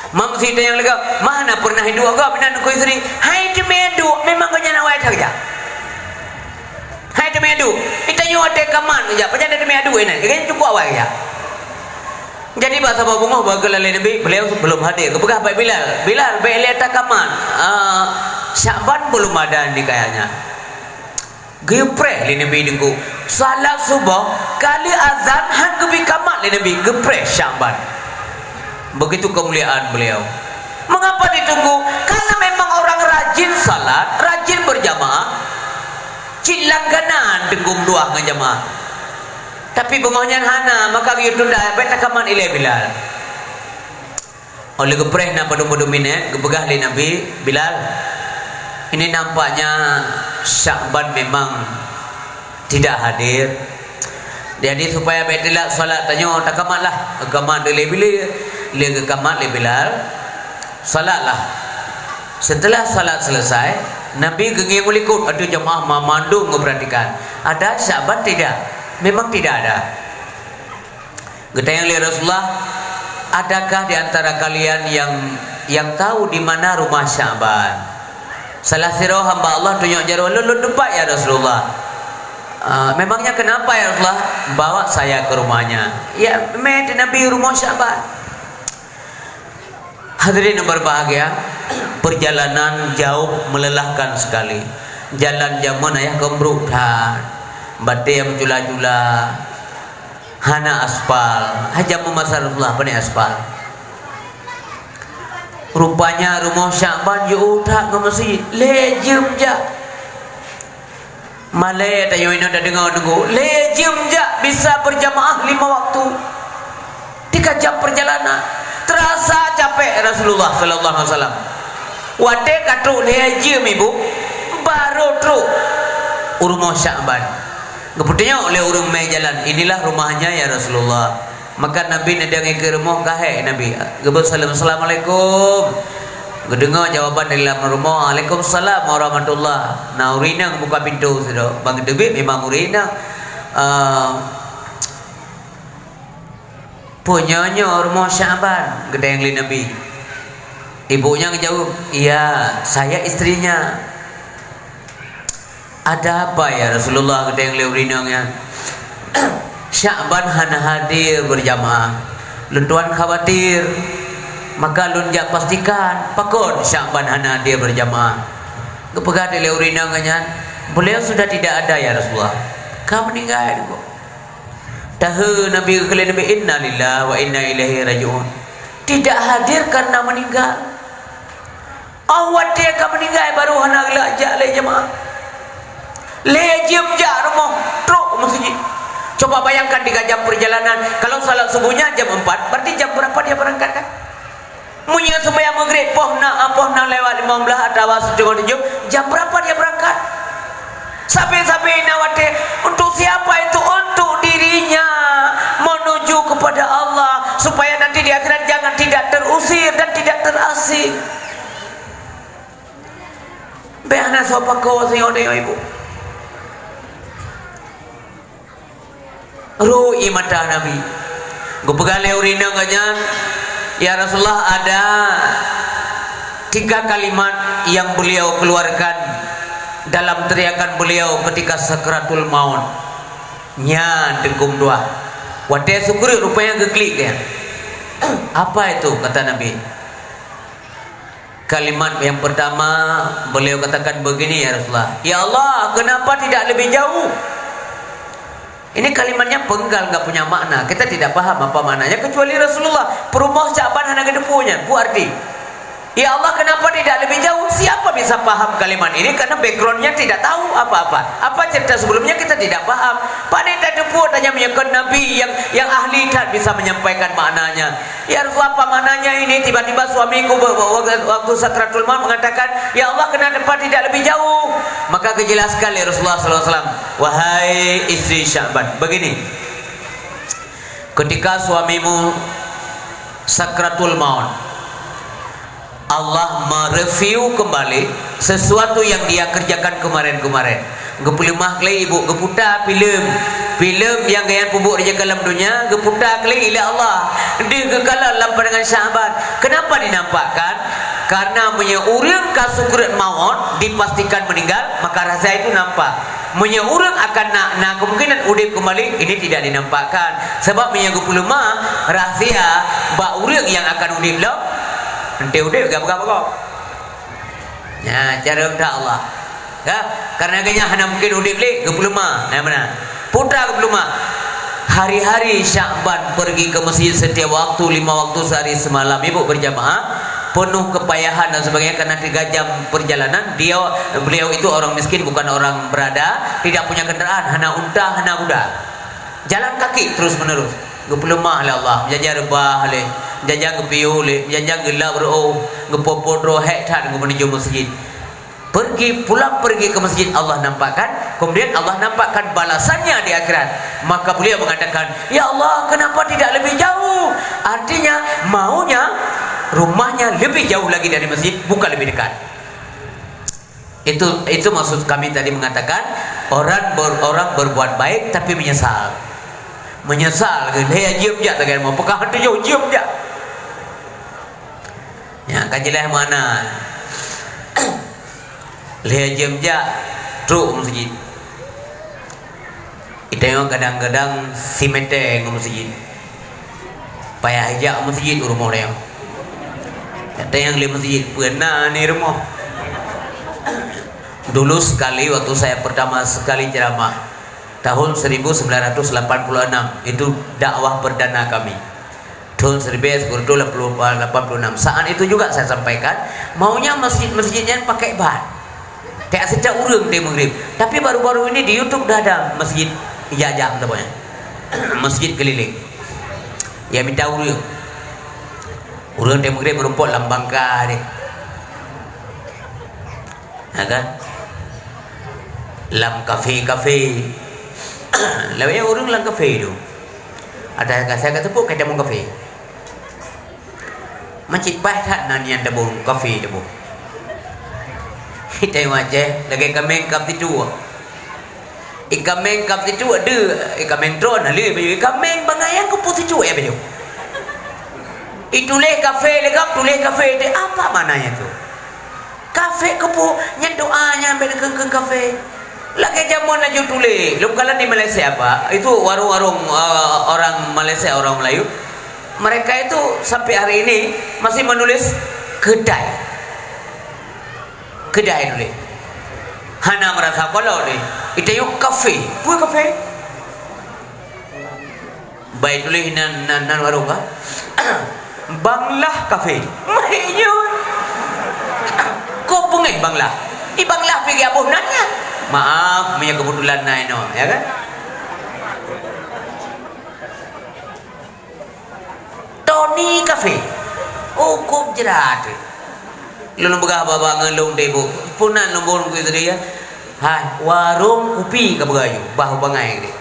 Mam si tanyong lé gob, "Mah na pernah iduek gob inan keu istri?" "Hai teumé duek, memang gobnyan awai that geujak. Hai teumé duek, itanyoe watèe kamat geujak, pajan teumé duek inan, gobnyan cukôp awai geujak." Jadi bak saboh beungoh bak geukalon lé Nabi, beliau belum hadir. Geupeugah bak Bilal, "Bilal, bèk lé takamat. Ah, Syakban belum ada ni kayaknya." Geupreh lé Nabi teungku. Salat suboh, kali azan han geubi kamat lé Nabi, geupreh Syakban. Begitu kemuliaan beliau. Mengapa ditunggu? Karena memang orang rajin salat, rajin berjamaah, cit langganan teungku meuduah ngon jamaah. Tapi beungoh nyan hana, maka geuyue tunda, bèk takamat ilèe Bilal. Óh lheueh geupreh na padum-padum minét, geupeugah lé Nabi, "Bilal, ini nampaknya Syakban memang tidak hadir. Jadi, supaya bèk teulat salat tanyoe, takamatlah." Geukamat lé Bilal, lé geukamat lé Bilal, salatlah. Setelah salat selesai, Nabi geungieng u likot, ateueh jamaah mandum geuperhatikan. Ada Syakban tidak? Memang tidak ada. Geutanyong lé Rasulullah, "Adakah di antara kalian yang, yang tahu di mana rumah Syakban?" Salah sidroe hamba Allah tunyok jaroe, "Lôn, lôn teumpat, ya Rasulullah." "Ah, memangnya kenapa, ya Rasulullah?" "Bawa saya ke rumahnya." Ya, mé Nabi rumoh Syakban. Hadirin yang berbahagia, perjalanan jauh melelahkan sekali. Jalan jameun ayah keu brôk that. Batèe meucula-cula. Hana aspal. Hai jameun masa Rasulullah, pane aspal. Rupanya rumoh Syakban jiôh that ngon masjid. Lhèe jeuem jak. Malèe tanyoe inoe tadeungoe teungku, lhèe jeuem jak bisa berjamaah lima waktu. Tiga jam perjalanan. Terasa capek Rasulullah sallallahu alaihi wasallam. Watèe ka trôk lhèe jeuem ibu, barô trôk u rumoh Syakban. Geupeutunyok lé ureueng mé jalan, "Inilah rumahnya ya Rasulullah." Maka Nabi neudong ikeue rumoh, ka hék Nabi. Geubeuet saleuem, "Assalamualaikum." Geudeungoe jawaban dari dalam rumoh, "Waalaikumsalam warahmatullah." Na ureueng inong buka pintoe sidroe. Ban geuteubiet memang ureueng inong. Eh, "Peue nyoe, nyoe rumoh Syakban?" geutanyong lé Nabi. Ibu nyan geujaweueb, "Iya, saya istrinya." "Ada apa ya Rasulullah?" geutanyong lé ureueng inong nyan. "Syakban hana hadir berjamaah. Lôn tuan khawatir. Maka lôn jak pastikan, pakon Syakban hana hadir berjamaah." Geupeugah lé ureueng inong nyan, "Beliau sudah tidak ada ya Rasulullah. Ka meuninggai." Tahe Nabi geukheun lé Nabi, "Innalillahi wa inna ilaihi raji'un." Tidak hadir karena meninggal. Óh watèe ka meuninggai barô hana geulak jak lé jamaah. Lhèe jeuem jak rumoh, trôk u masjid. Coba bayangkan tiga jam perjalanan, kalau salat subuhnya jam empat, berarti jam berapa dia berangkat kan? Meunyoe seumayang Maghrib poh na, poh na lewat limong blaih atawa siteungoh tujoh, jam berapa dia berangkat? Sabe-sabe na watèe, untuk siapa itu? Untuk dirinya, menuju kepada Allah, supaya nanti di akhirat jangan tidak terusir dan tidak terasing. Bék hana soe pakoe singoh tanyoe ibu. Rhot ie mata Nabi. Geupeugah lé ureueng inong geuh nyan, "Ya Rasulullah, ada tiga kalimat yang beliau keluarkan dalam teriakan beliau ketika sakratul maut." Nyan teungku meutuah. Watée sukriet rupanya geuklik nyan. "Apa itu?" kata Nabi. Kalimat yang pertama, beliau katakan begini, "Ya Rasulullah, ya Allah, kenapa tidak lebih jauh?" Ini kalimatnya penggal, nggak punya makna. Kita tidak paham apa maknanya, kecuali Rasulullah. Peurumoh Sya'ban hana geuteupeue nyan, peue arti. "Ya Allah, kenapa tidak lebih jauh?" Siapa bisa paham kalimat ini? Karena backgroundnya tidak tahu apa-apa. Apa cerita sebelumnya, kita tidak paham. Pane tateupeue tanya meunyoe kon Nabi yang, yang ahli that bisa menyampaikan maknanya. "Ya Rasulullah, apa maknanya ini? Tiba-tiba suamiku be-, be-, waktu sakratul maut mengatakan, 'Ya Allah, kenapa tidak lebih jauh?'" Maka dijelaskan oleh Rasulullah sallallahu alaihi wasallam, "Wahai istri Sya'ban, begini, ketika suamimu sakratul maut, Allah mereview kembali sesuatu yang dia kerjakan kemarin-kemarin. Geupeuleumah kali ibu, geuputa filem. Filem nyang geuyan peubuet rejeki lam dunia, geuputa kali lé Allah. Deuh geukalon lam pandangan Sya'ban. Kenapa dinampakkan? Karena meunyoe ureueng ka sukriet maut, dipastikan meninggal, maka rahsia itu nampak. Meunyoe ureueng akan na, na kemungkinan udeb kembali, ini tidak dinampakkan. Sebab meunyoe geupeuleumah rahsia bak ureueng nyang akan udeb lom, enteuk udeb gab-gab gob. Nah, cara meudah Allah. Ya, karena geuhnyan hana mungkin udeb lé, geupeuleumah. Nah, beuna. Putra geupeuleumah. Hari-hari Sya'ban pergi ke masjid setiap waktu, lima waktu sehari semalam. Ibu berjamaah, penuh kepayahan dan sebagainya karena tiga jam perjalanan. Dia, beliau itu orang miskin, bukan orang berada, tidak punya kendaraan, hana unta, hana kuda. Jalan kaki terus menerus. Geupeuleumah lé Allah, meujajan reubah lé, meujajan geupiôh lé, meujajan geulap reuôh, geupoh-poh droe, hék that geumeunujô masjid. Pergi, pulang pergi ke masjid, Allah nampakkan, kemudian Allah nampakkan balasannya di akhirat. Maka beliau mengatakan, "Ya Allah, kenapa tidak lebih jauh?" Artinya, maunya rumahnya lebih jauh lagi dari masjid, bukan lebih dekat. Itu, itu maksud kami tadi mengatakan, orang ber-, orang berbuat baik tapi menyesal. Menyesal, lheuh jeuem jak, tagai mau peugah tujoh jeuem jak. Nyan ka jeulaih makna. Lheuh jeuem jak, trok u meuseujid. Geutanyoe kadang-kadang simèe ngon meuseujid. Payah jak meuseujid u rumoh tanyoe. Geutanyoe lé meuseujid peue na ni rumoh. Dulu sekali waktu saya pertama sekali ceramah, tahun seribu sembilan ratus delapan puluh enam, itu dakwah perdana kami. Tahun seribu sembilan ratus delapan puluh enam. Saat itu juga saya sampaikan, maunya masjid-masjid nyan pakai ban. Tiep setiap ureueng di Maghrib. Tapi baru-baru ini di YouTube dah ada masjid ijazah, apa namanya? Masjid keliling. Ya, mita ureueng. Ureueng di Maghrib meurumpok lam bangka deh. Ya kan? Lam kafe-kafe. Lawét ureueng lam kafe tu. Ada kata, saya kata pun kata mau kafe. Macit paih that na nian tabong kafe tabong. Itai macet lagèe kameng kap situ. Ikameng kap situ ada, ikameng tron na lé baju. Ikameng bangai nyang keupeue situ ya baju. Ituléh kafe lé gam, tuléh kafe itu apa maknanya tu? Kafe keupeue nyan doa nyan bèk keu-keu kafe. Lagèe jameun laju tuléh, lôn kalon di Malaysia, Pak. Itu warung-warung, eh, orang Malaysia, orang Melayu. Mereka itu sampai hari ini masih menulis kedai. Kedai tuléh. Hana meurasa kolok deh. Itanyoe kafe. Peue kafe? Bai tuléh nan, nan, nan warong ka? Banglah Kafe. Meuhé nyoe. Kok beungéh Banglah? Di Banglah pih geuboh nan nyan. Maaf, meunyoe keubeutulan na inoe, ya kan? Tony Kafe. Oh, kok jrat. Lôn peugah bak-bak ngon lôn deh, Bu. Peue nan lôn boh ngon tadi, ya? Hai, warong kupi ka peugah nyoe, bah u bangai deh.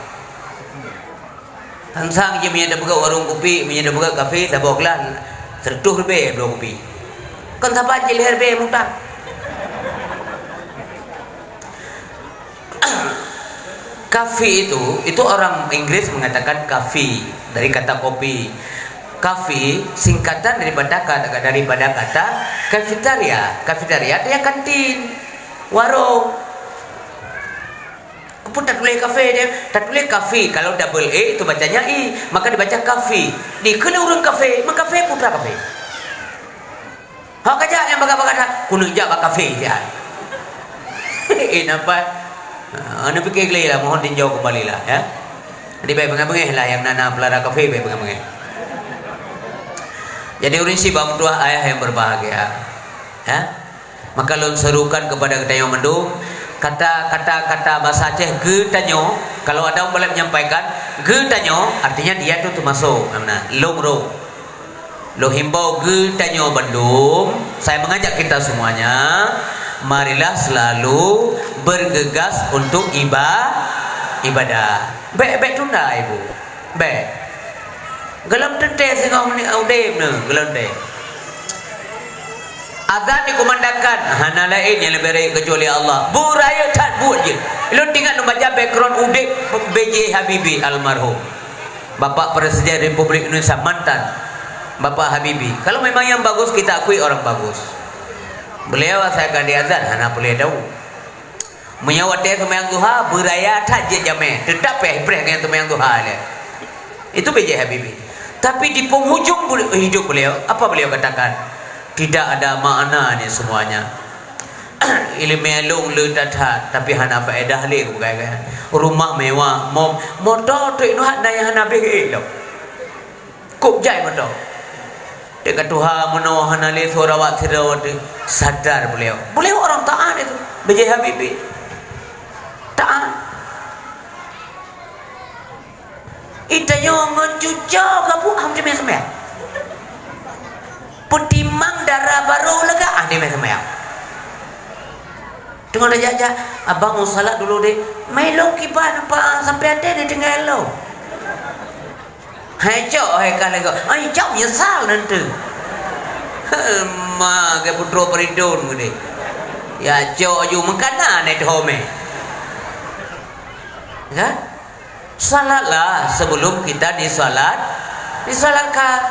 Sang-sang jih meunyo tapeugah warong kupi, meunyo tapeugah kafe, saboh glah seratus ribèe bloe kupi. Kon saban jih lhèe ribèe mutang. Kafe itu, itu orang Inggris mengatakan kafe dari kata kopi. Kafe singkatan daripada kata, daripada kata cafeteria. Cafeteria artinya kantin, warung. Keupeue tatuléh kafe dia? Tatuléh kafe, kalau double A itu bacanya I, maka dibaca kafe. Dikheun ureuëng kafe, meukafe putra kafe. Hok kajak nyang bagat-bagat that, keuneuk jak bak kafe siat. Eh, nampak? Ha, anda fikir kali lah, mohon tinjau kembali lah, ya. Jadi, baik beungéh-beungéh lah nyang na-na peulara kafe, baik beungéh-beungéh. Jadi, ureuëng syiek bak meutuah ayah yang berbahagia. Ya. Maka lôn serukan kepada geutanyoe mandum, kata-kata, kata bahasa Aceh geutanyoe, kalau ada orang boleh menyampaikan, geutanyoe, artinya dia tu termasuk, mana? Lôn rôh. Lôn himbau geutanyoe bandum, saya mengajak kita semuanya, marilah selalu bergegas untuk iba-, ibadah. Bék, bék tunda, Ibu. Bék. Gohlom teuntée singoh udeb nyoe, gohlom teuntée. Azan dikumandangkan, hana laén nyang leubeh rayeuk keucuali Allah. Beurayeuk that buet jih. Lôn teuingat lôn baca background udeb B J Habibie almarhum. Bapak Presiden Republik Indonesia mantan, Bapak Habibie. Kalau memang yang bagus, kita akui orang bagus. Beliau asai ka di azan, hana peuleueh tahu. Meunyoe watée seumayang duha, beuraya that jeuet jamé, teutap pih preh ngon seumayang duha lé. Itu B J Habibie. Tapi di penghujung bul-, hidup beliau, apa beliau katakan? Tidak ada makna ni semuanya. Ileumèe lôn le that-that, tapi hana faedah lé keu gaya-gaya. Rumah mewah, mo-, moto trok inuhat na nyang hana beh lom. Kok jai moto. Teuka tuha meunoe hana lé suara awak sidroe teuh. Sadar beliau. Beliau orang taat itu. B J Habibie. Taat. Itanyoe ngon cuco gabuk ham teumé seumayang. Peutimang dara barô lega ah teumé seumayang. Teungoh tajak-jak, "Abang, mau salat dulu deh." "Mai lôn kiban, Pak, sampai até ni tinggai lôn." Hai cok, hai ka lego. Ai cok menyesal nanti. Ma ke putroe peridon gede. Ya cok ju mengkana ne thome. Kan? Salatlah sebelum kita disalat, disalatkan.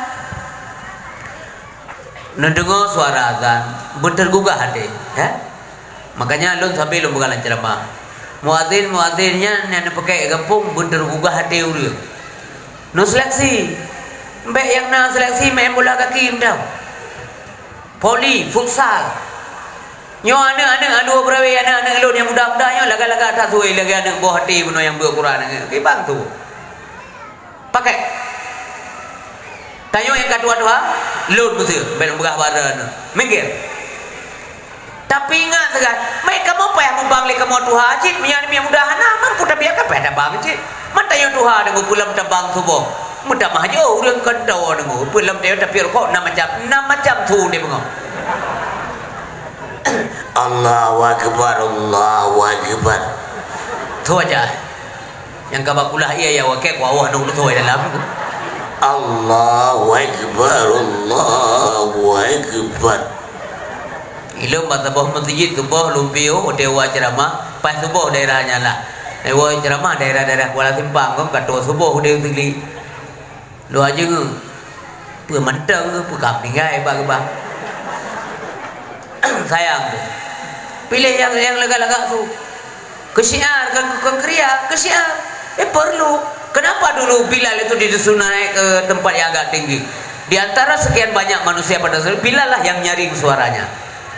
Neudeungoe suara azan, beuteugugah até, ya. Makanya lôn sabe lôn peugah lam ceramah. Muazin-muazin nyan nyang neupeugah gampông beuteugugah até ureuëng. Neuseleksi. Bék nyang na seleksi main bola kaki mantong. Voli, futsal. Nyoe aneuk-aneuk alue beurawe, aneuk-aneuk lôn nyang muda-muda nyoe lagak-lagak that suwai lagée aneuk boh até bunoe nyang beuet Quran nyoe. Kibang tu. Pakai. Tanyoe nyang ka tuha-tuha, lôn meuseu, bék lôn peugah bak droeneuh. Minggir. Tapi ingat sagai, meukamoe payah mubang lé kamoe tuha cit, meunyo aneuk muda hana mampu tabiat ka payah tabang cit. Man tanyoe tuha deungoe peulom tabang suboh. Meutamah jih ureuëng kantô deungoe peulom tanyoe tapi rukok enam macam, enam macam su di beungoh. Allahu Akbar, Allahu Akbar. Su aja. Nyang ka bak kulah iya ya wakée ku awah nong leusoe dalam. Allahu Akbar, Allahu Akbar. Ilom bak saboh meuseujid suboh lumpio watée wa ceramah, pas suboh daerah nyan lah. Watée wa ceramah daerah-daerah Kuala Simpang kon ka tuwoe suboh udeb sigli. Luwa jeungeue. Peue mantong, peue ka meuninggai bak geuba. Sayang tu. Piléh nyang, nyang lagak-lagak su. Keu syiar, kon, kon keu riya, keu syiar. Eh, perlu. Kenapa dulu Bilal itu disunat naik ke tempat yang agak tinggi? Di antara sekian banyak manusia pada saat itu, Bilal lah yang nyaring suaranya.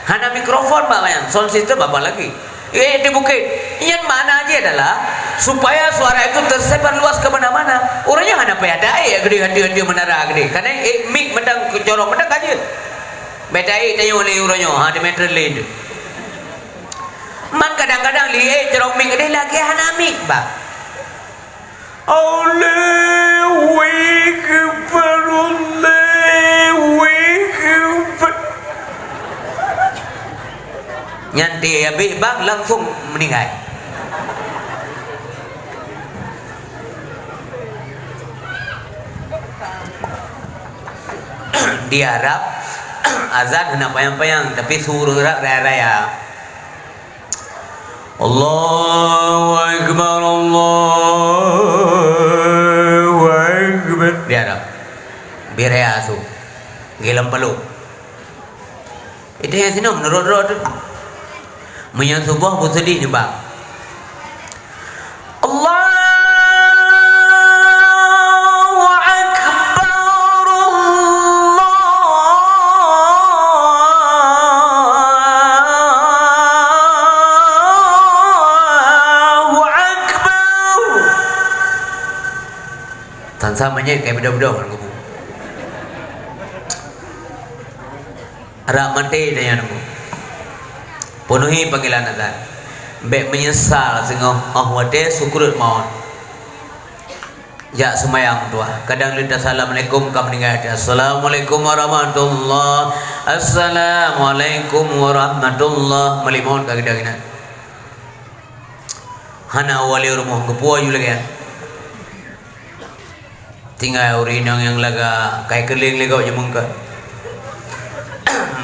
Hana mikrofon bak nyan, sound system apa lagi? Eh, di bukit. Nyan makna jih adalah supaya suara itu tersebar luas ke mana-mana. Ureuëng nyan hana payah taék gede, hati-hati menara gede. Karena eh, mic mantong keucorong mantong ka jeuet. Bèk taék tanyoe lé ureuëng nyoe, ha, di meter lain tu. Man kadang-kadang lé, eh, corong mic gede lagèe hana mic, bah. Allahu Akbar, Allahu Akbar. Nyan teuh habéh bang langsung meuninggai. Di Arab, azan hana panyang-panyang, tapi su ureuëng Arab raya-raya. Allahu Akbar. Akbar, Allahu Akbar. Dia dah. Biar ya su. Gilam peluk. Itu yang sini menurut roh tu. Menyang subuh pun sedih ni, bang. Allahu Akbar, Allahu Akbar. Tan sama nyet kai beudôh-beudôh ngon kubu. Rak maté tanyoe nunggu. Peunuhi panggilan azan. Bék meunyeusal singoh óh watée sukruet mawöt. Jak seumayang tuah. Kadang lé tasaleumalaikum ka meuninggai. Assalamualaikum warahmatullah. Assalamualaikum warahmatullah. Meulimon ka geudanginan. Hana wali rumoh geupuwoe ju lagée nyan. Tinggai ureuëng inong nyang lagak, kai keulieng lé gob jimeungkot.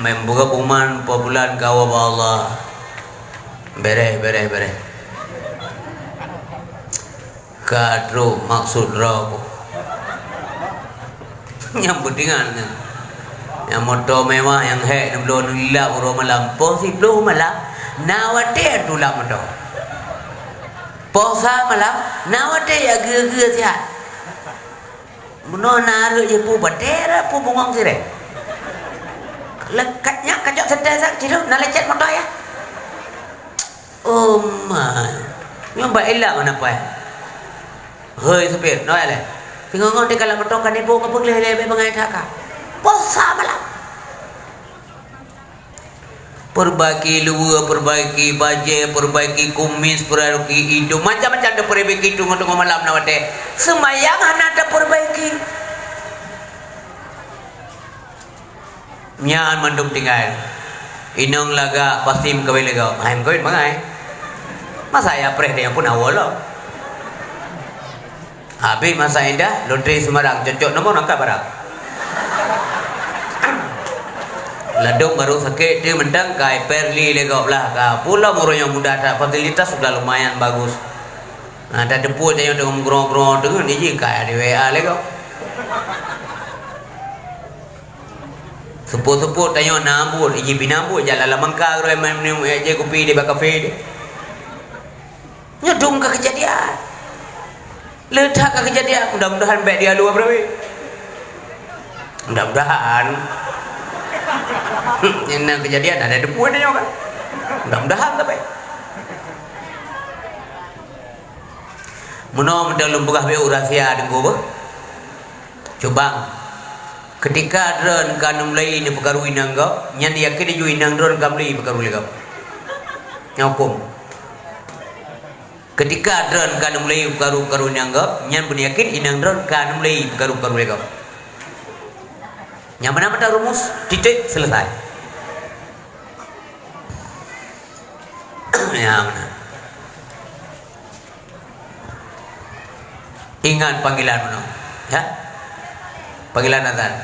Meubuka puman, peubulan kawa bak Allah. Bereh, bereh, bereh. Ka trok maksud droe. Nyang peutingan nyan. Nyang moto mewah, nyang hék, neubloe neulilak uroe malam. Poh siploh malam, na watée tulak moto. Poh sa malam, na watée jak geue-geue siat. Meunoe na rhot jih peue batée, peue bungong sirée. Lekat nyak kacok seutée sak sidroe, na lecet moto ya. Oh my. Nyoe bak ilak mana pai. Hei supir, noe lé. Singoh-ngoh di kalam moto kan ibu ngapa lé lé bangai thaka. Poh sa malam. Perbaiki luwa, perbaiki bajée, perbaiki kumis, perbaiki idong, macam-macam taperbaiki teungoh-teungoh malam na watée. Seumayang hana taperbaiki. Nyan mandum tinggai. Inong lagak pasti meukawen lé gob. Hai meukawen bangai. Masa ya preh dia pun awal lom. Habéh masa indah, lotre Semarang, cocok nomor angkat barang. Ladom baru sakét dia mentang kai perli lé gob lah ka. Pula ureuëng nyang muda that, fasilitas sudah lumayan bagus. Nah, dah tepuk tanya dengan gerong-gerong dengan iji kai di W A lé gob. Seupôt-seupôt tanyoe na ambot, iji pina ambot, jalan lam mangka, roi main minum, eh, je kupi di bak kafe di. Nyoe dum ka keujadian. Le that ka keujadian, mudah-mudahan bék di alu beureuwih. Mudah-mudahan. Nyang na keujadian ada deupue tanyoe kan. Mudah-mudahan tapi. Meunoe meuteuleueng peugah bék rahsia deungku beuh. Cubang, keutika droen ka neumulai neupeukaru inong gob, nyan yakin ju inong droen ka mulai peukaru lé gob. Nyan huköm. Keutika droen ka neumulai peukaru-peukaru inong gob, nyan beuna yakin inong droen ka neumulai peukaru-peukaru lé gob. Nyan meunan mata rumus, titik, selesai. Nyan meunan. Ingat panggilan meunoe, ya. Panggilan azan.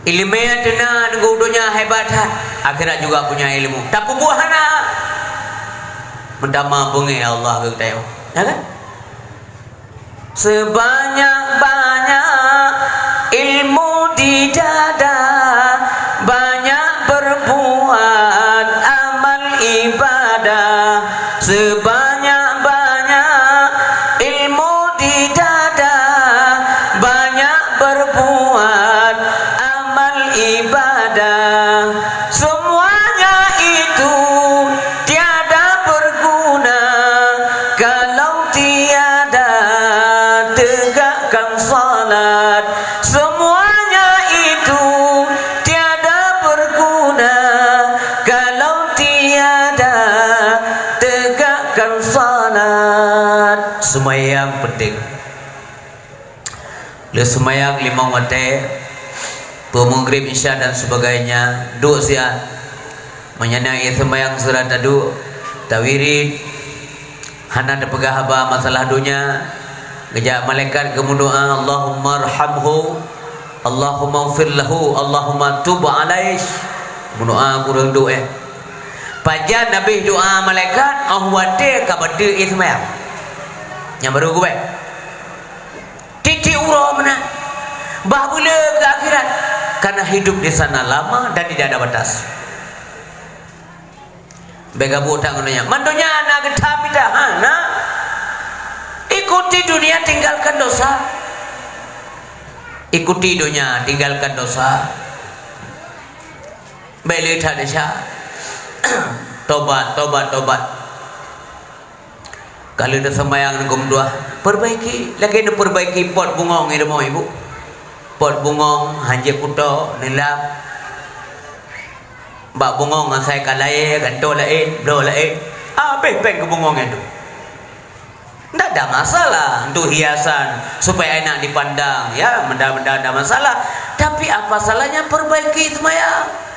Ileumé teuna nunggu donya hebat that, akhirat juga punya ilmu. Tapi buah hana. Meutamah beungéh Allah keu geutanyoe. Ya kan? Sebanyak-banyak ilmu di dada, banyak berbuat amal ibadah. Sebanyak-banyak ilmu di dada, banyak berbuat amal ibadah. Semuanya itu tiada berguna kalau tiada tegakkan salat. Semuanya itu tiada berguna kalau tiada tegakkan salat. Seumayang penting. Le seumayang limong watée, peue maghrib, isya dan sebagainya, duek siat. Meunyoe na ie seumayang sira taduek, tawirid, hana tapeugah haba masalah donya, geujak malaikat geumeudoá, "Allahummarhamhu, Allahummaghfir lahu, Allahumma tub alaih." Meudoá kureueng duek, eh. Pajan habéh doa malaikat, óh watée ka beuteuek ie seumayang. Nyang barô geubai. Tieb-tieb uroe meunan. Bah beuleueh keu akhirat. Karena hidup di sana lama dan tidak ada batas. Bék gabuk that ngon donya. Man donya na geutam mita, hana. Ikuti dunia, tinggalkan dosa. Ikuti donya, tinggalkan dosa. Bék le that desya. Tobat, tobat, tobat. Ka lheueh neuseumbahyang, neugeumeudoa, perbaiki, lagée neuperbaiki pot bungong i rumoh ibu. Pot bungong hanjeuet kuto, neulap. Bak bungong asai ka layée, gantoe laén, bloe laén. Habéh péng keu bungong nyan tu. Ndak ada masalah untuk hiasan supaya enak dipandang, ya, benda-benda ada masalah. Tapi apa salahnya perbaiki seumayang?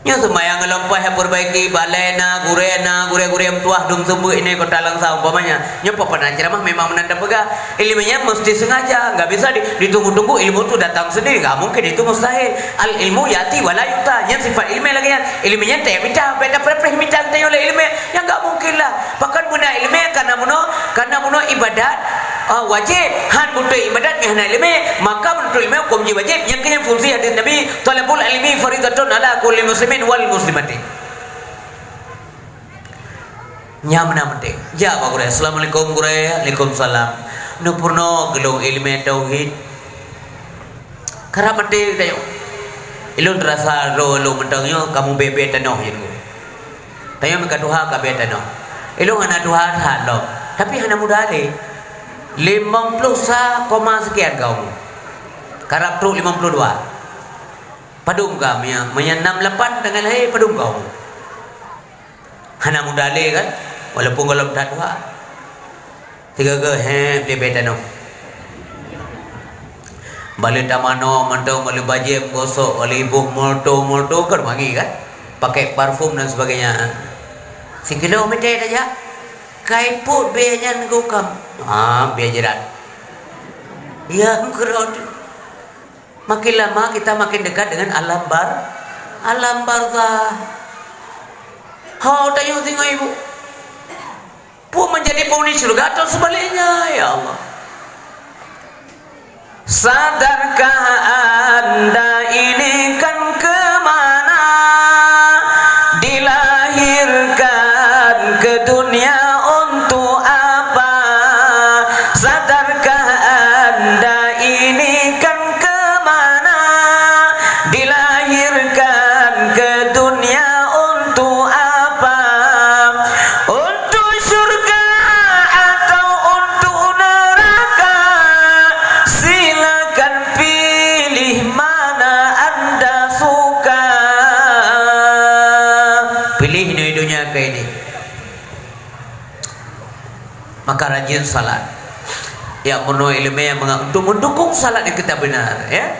Nyoe seumayang ngon payah perbaiki, balée na, gurée na, gurée-gurée meutuwah dum seumeubeuet inan kota Langsa umpamanya. Nyoe peue pernah ceramah memang meunan tapeugah. Ileumee nyan meusti sengaja, enggak bisa di-, ditunggu-tunggu ilmu tu datang sendiri, enggak mungkin, itu mustahil. Al ilmu ya'ti wa la yu'ta. Nyan sifat ileumee lagée nyan. Ileumee nyan tajak mita, bék tapreh-preh mita geutanyoe lé ileumee. Nyan enggak mungkin lah. Pakon beuna ileumee, karena meunoe, karena meunoe ibadat, ah, wajéb. Han beutôi ibadat nyan hana ileumee, maka meunurot ileumee huköm jih wajéb. Nyan keuh nyan fungsi hadis Nabi, "Thalabul ilmi faridatun ala kulli muslimin wal muslimati." Nyan meunan penting. Jak bak gurée. "Assalamualaikum gurée." "Waalaikumsalam." "Neupeurunoe keu lôn ileumee tauhid." Karab maté tanyoe. Ilôn teurasa droe lôn mantong nyoe ka mubée-bée tanoh jih. Tanyoe meuka tuha ka bée tanoh. Ilôn hana tuha that lom, tapi hana muda lé. Limong ploh sa koma sekian ka umu. Karab trok limong ploh dua. Padum ka meunyo, meunyo nam lapan tanggai lahé, padum ka umu. Hana muda lé kan? Walaupun gohlom that tuha. Sigoe-goe, he, bée-bée tanoh. Bak lheueh tamanoe mantong, bak lheueh bajée meugosok, bak lheueh iboh molto-molto, kan wangi kan? Pakai parfum dan sebagainya. Sikilo meutée tajak, ka ipot bée nyan geuh kam. Ha, bée jirat. Ya, keurot. Makin lama kita makin dekat dengan alam bar-, alam barzah. Ho, tanyoe singoh ibu. Peue menjadi penghuni syurga atau sebaliknya, ya Allah? Sadarkah Anda ini kan ke mana? Dilahirkan ke dunia untuk apa? Sadarkah Anda ini kan ke mana? Dilahirkan ke dunia untuk apa? Untuk syurga atau untuk neraka? Silakan pilih mana anda suka. Pilih di dunia ke ini. Maka rajin salat. Ya, meunoe ileumee nyang meunga-, untuk mendukung salat yang kita benar, ya.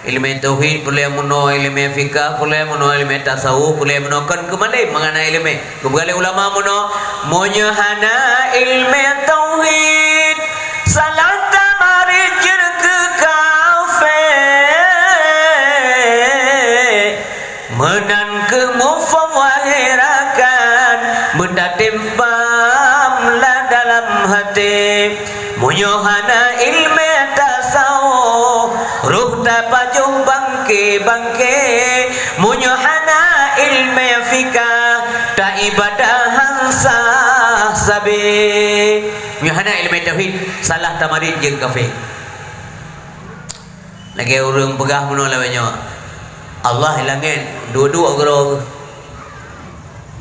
Ileumee tauhid, peureulée meunoe ileumee fikah, peureulée meunoe ileumee tasawuf, peureulée meunoe kon keumalée meuhana ileumee. Geupeugah lé ulama meunoe, meunyoe hana ileumee tauhid, salah tamarit jeuet keu kafé. Meunan keuh muphom wahé rakan, beutatem pham lam dalam haté. Meunyoe hana ileumee tasawuf, roh tapajoh bangke-bangke. Meunyoe hana ileumee fikah, taibadah han sah sabé. Meunyoe hana ileumee tauhid, salah tamarit jeuet kafé. Lagée ureuëng peugah meunoe lawét nyoe, "Allah i langét, duek-duek keudroe geuh.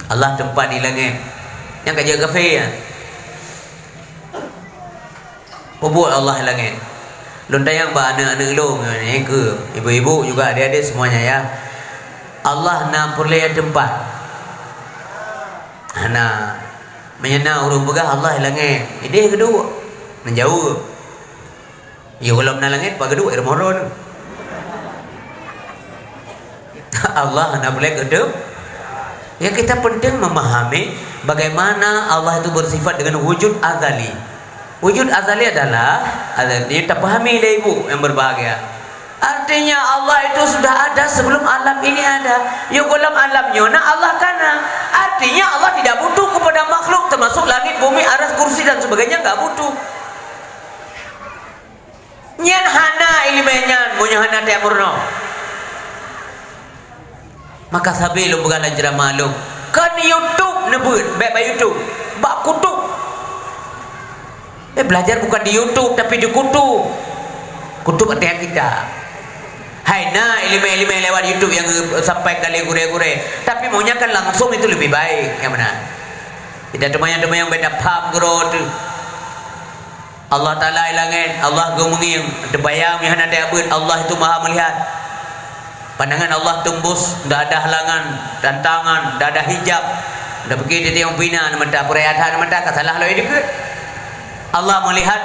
Allah teumpat i langét." Nyang ka jeuet kafé nyan. Peubuet Allah i langét. Lôn tanyong bak aneuëk-aneuëk lôn, nyang keu ibu-ibu juga adik-adik semuanya ya. Allah na peureulée teumpat? Hana. Meunyoe na ureuëng peugah Allah i langét, idéh keuduek. Neujaweueb. Yoh gohlom na langét, pat geuduek i rumoh droeneuh. Allah hana boleh geutem-, ya, kita penting memahami bagaimana Allah itu bersifat dengan wujud azali. Wujud azali adalah, azali, tapahami lé ibu yang berbahagia. Artinya Allah itu sudah ada sebelum alam ini ada. Yo, golom alam nyoe na Allah ka na. Artinya Allah tidak butuh kepada makhluk, termasuk langit, bumi, aras, kursi dan sebagainya, enggak butuh. Nyan hana ileumèe nyan, meunyoe hana teumeureunoe. Maka sabe lôn peugah lam ceramah lôn, kon YouTube neubeuet, bèk bak YouTube, bak kutub. Eh, belajar bukan di YouTube, tapi di kutub. Kutub artinya kitab. Hai na ileumèe-ileumèe lewat YouTube nyang, eh, sampai ka lé gurèe-gurèe. Tapi maunya kan langsung itu lebih baik, nyang meunan. Tidak teumanyong-teumanyong beda paham guru tu. Allah Taala i langèt, Allah geumeungieng, teubayang meuhana teuabeuet, Allah itu Maha Melihat. Pandangan Allah tembus, ndak ada halangan, tantangan, ndak ada hijab. Ndak pikir tiep-tiep nyang pih na mata, peuraya that mata ka salah lom dikeue. Allah melihat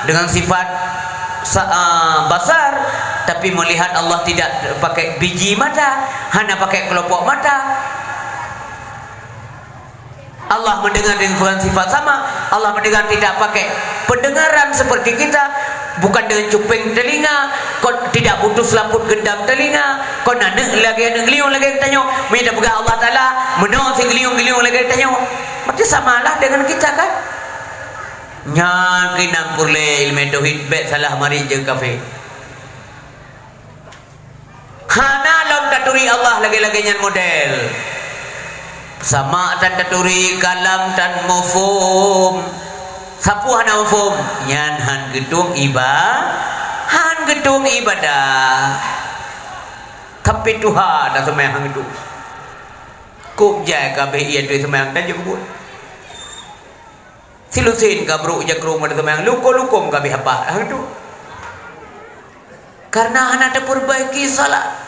dengan sifat sa-, ah, basar, tapi melihat Allah tidak pakai biji mata, hana pakai kelopak mata. Allah mendengar dengan sifat sama, Allah mendengar tidak pakai pendengaran seperti kita, bukan dengan cupeng telinga, kon tidak butuh selaput gendam telinga, kon aneuk lagèe aneuk geulinyueng lagèe geutanyoe. Meunyoe tapeugah Allah Taala meunoe si geulinyueng-geulinyueng lagèe geutanyoe, berarti samalah dengan kita kan? Nyan keunan peureulèe ileumèe tauhid, bèk salah marit jeuet kafé. Hana lom taturi Allah lagèe-lagèe nyan model. Sama tan taturi, kalam tan muphom. Sapeue hana muphom? Nyan han geutueng iba-, han geutueng ibadah. Tapi tuha dah seumai han geutueng. Kop jai ka abéh ie teuh seumai han tajeuet buet. Silusen ka brok jakrong pada teumang, lukom-lukom ka bih apak. Ha, tu. Karena hana teupeurbaiki salat.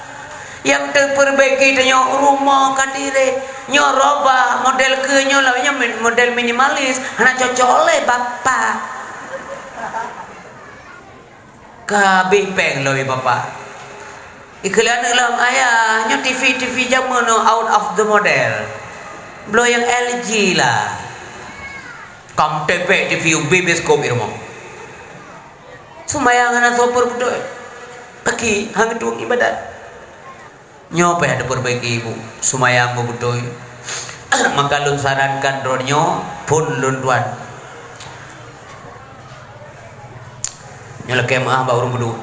Nyang teupeurbaiki tanyoe rumoh ka tireh. Nyoe roba model keu nyoe lah, nyoe min-, model minimalis. Hana cocok lé bapak. Ka habéh péng lom bapak. Ikheun lé aneuk lom, "Ayah, nyoe T V, T V jameun nyoe out of the model. Bloe nyang L G lah." Kam tepek T V ubé bioskop di rumoh. Seumayang hana soe peureubeuet. Paki, han geutueng ibadat. Nyoe payah teupeurbaiki, Bu. Seumayang beubeutôi. Maka lôn sarankan droeneuh nyoe phon lôn tuan. Nyoe lakèe meu'ah bak ureueng peuduek.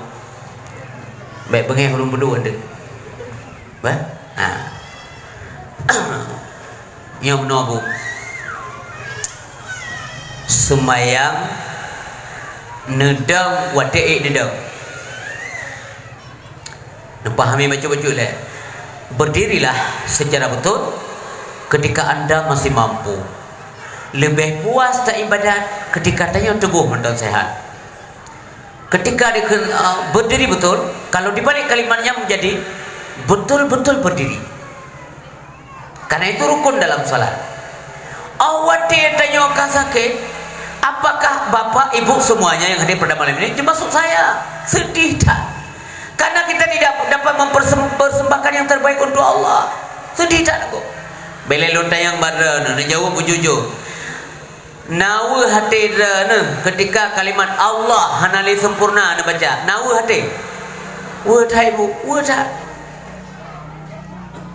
Bèk beungèh ureueng peuduek deuh. Bah? Ha. Nyoe meunoe, Bu. Seumayang neudong watèe ék neudong. Neupahami bacut-bacut lé. Berdirilah secara betul ketika anda masih mampu. Leubeh puas taibadat ketika tanyoe tuboh mantong sehat. Ketika dikheun, eh, berdiri betul, kalau dibalik kalimatnya menjadi betul-betul berdiri. Karena itu rukun dalam salat. Oh, watèe tanyoe ka sakét, apakah bapak, ibu semuanya yang hadir pada malam ini, termasuk saya, sedih that? Karena kita tidak dapat mempersem-, persembahkan yang terbaik untuk Allah. Sedih that, kok? Bèk lé lôn tanyong bak droeneuh, neujaweueb beujujur. Na weueh até droeneuh ketika kalimat Allah hana lé sempurna neubaca? Na weueh até? Weueh that, Bu, weueh that.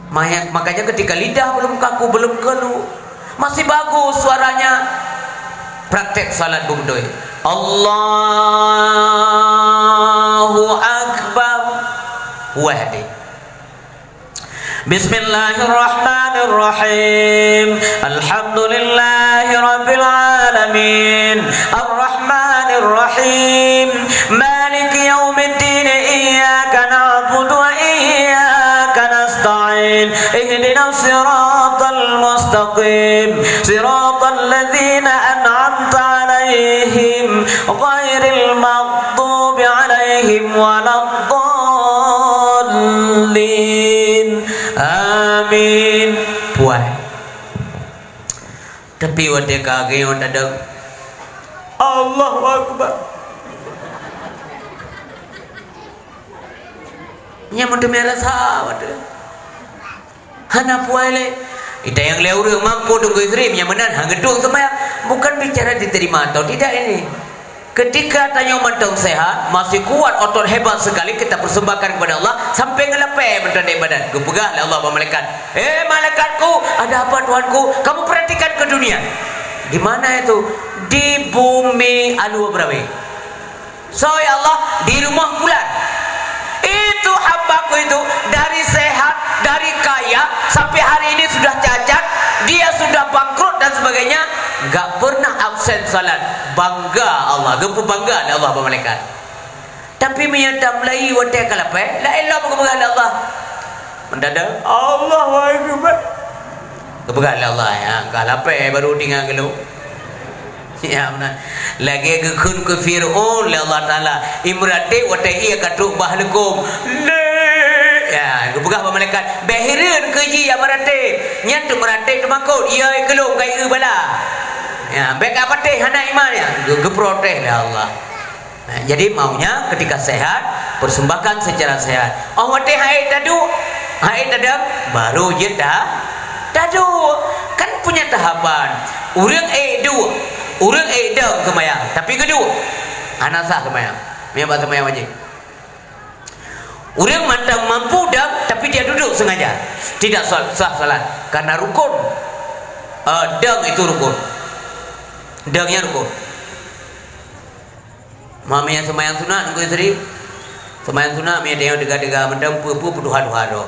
Maya-, makanya ketika lidah belum kaku, belum kalu, masih bagus suaranya, praktek salat beutôi. Allahu Akbar. Weueh até. Bismillahirrahmanirrahim. Alhamdulillahirabbil alamin. Arrahmanirrahim. Maliki yaumiddin. Iyyaka na'budu wa iyyaka nasta'in. Ihdinas siratal mustaqim. Siratal ladzina an'amta 'alaihim ghairil maghdubi 'alaihim waladdallin. Amin. Puai. Tapi watèe ka geuyue tadong, Allahu Akbar. Nyan meuteumé rasa watèe. Hana puai lé. Ita nyang lé ureueng mampu tunggu istri, nyang meunan han geutueng seumayang. Bukan bicara diterima atau tidak ini. Ketika tanyoe mantong sehat, masih kuat, otot hebat sekali, kita persembahkan kepada Allah, sampai ngeulapée mantong di badan. Geupeugah lé Allah bak malaikat, "Eh, malaikat-Ku!" "Ada apa, Tuhan-Ku?" "Kamu perhatikan ke dunia." "Di mana itu?" "Di bumi alue beurabé." "So, ya Allah?" "Di rumoh pulan." "Itu hamba-Ku itu, dari sehat, dari kaya, sampai hari ini sudah cacat, dia sudah bangkrut dan sebagainya, gak pernah absen salat." Bangga Allah, geupeubangga lé Allah bak malaikat. Tapi meunyoe tameulayeue watée ka lapée, laén lom geupeugah lé Allah. Mendadak, "Allahu Akbar." Geupeugah lé Allah, "Ya, ka lapée baru tinggai geulong." Ya, meunan. Lagée geukheun keu Fir'aun lé Allah Taala, imeuratéb watée ié ka trok bah leukôm. Lé! Ya, geupeugah bak malaikat, "Bék hireuen keu jih, ya meuratéb. Nyan teumeuratéb teumakot, ié keulong ka ié bala." Ya, bék ka patéh hana iman, ya. Geu-, geuprotéh lé Allah. Nah, jadi maunya ketika sehat, persembahkan secara sehat. Oh, watée haiek taduek, haiek tadong, baru jeuet ta-, taduek. Kan punya tahapan. Ureuëng ék duek, ureuëng ék dong seumayang, tapi geuduek. Hana sah seumayang. Meunyoe bak seumayang wajéb. Ureuëng mantong mampu dong, tapi dia duduk sengaja. Tidak sah, sah salat. Karena rukun. Eh, dong itu rukun. Dong nyan rukun. Ma, meunyoe seumayang sunat, Teungku Yusri. Seumayang sunat, meunyoe tanyoe teuga-teuga mantong, peue-peue peutuha-tuha droe.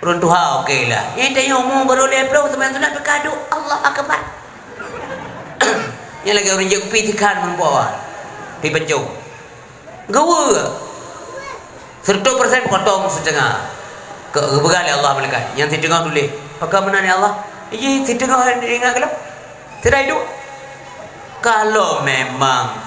Ureuëng tuha, oke lah. Nyan tanyoe umu barô lhée ploh, seumayang sunat pih ka duek, Allahu Akbar. Nyan lagée ureuëng jeuet kupi tikhan meurumpok awak. Pi pancong. Geuweue. Seratus persen potong siteungoh. Keu geupeugah lé Allah malaikat. Nyang siteungoh tuléh, "Pakon meunan, ya Allah?" "Iji siteungoh ingat keu lôn." Sidai duek. Kalau memang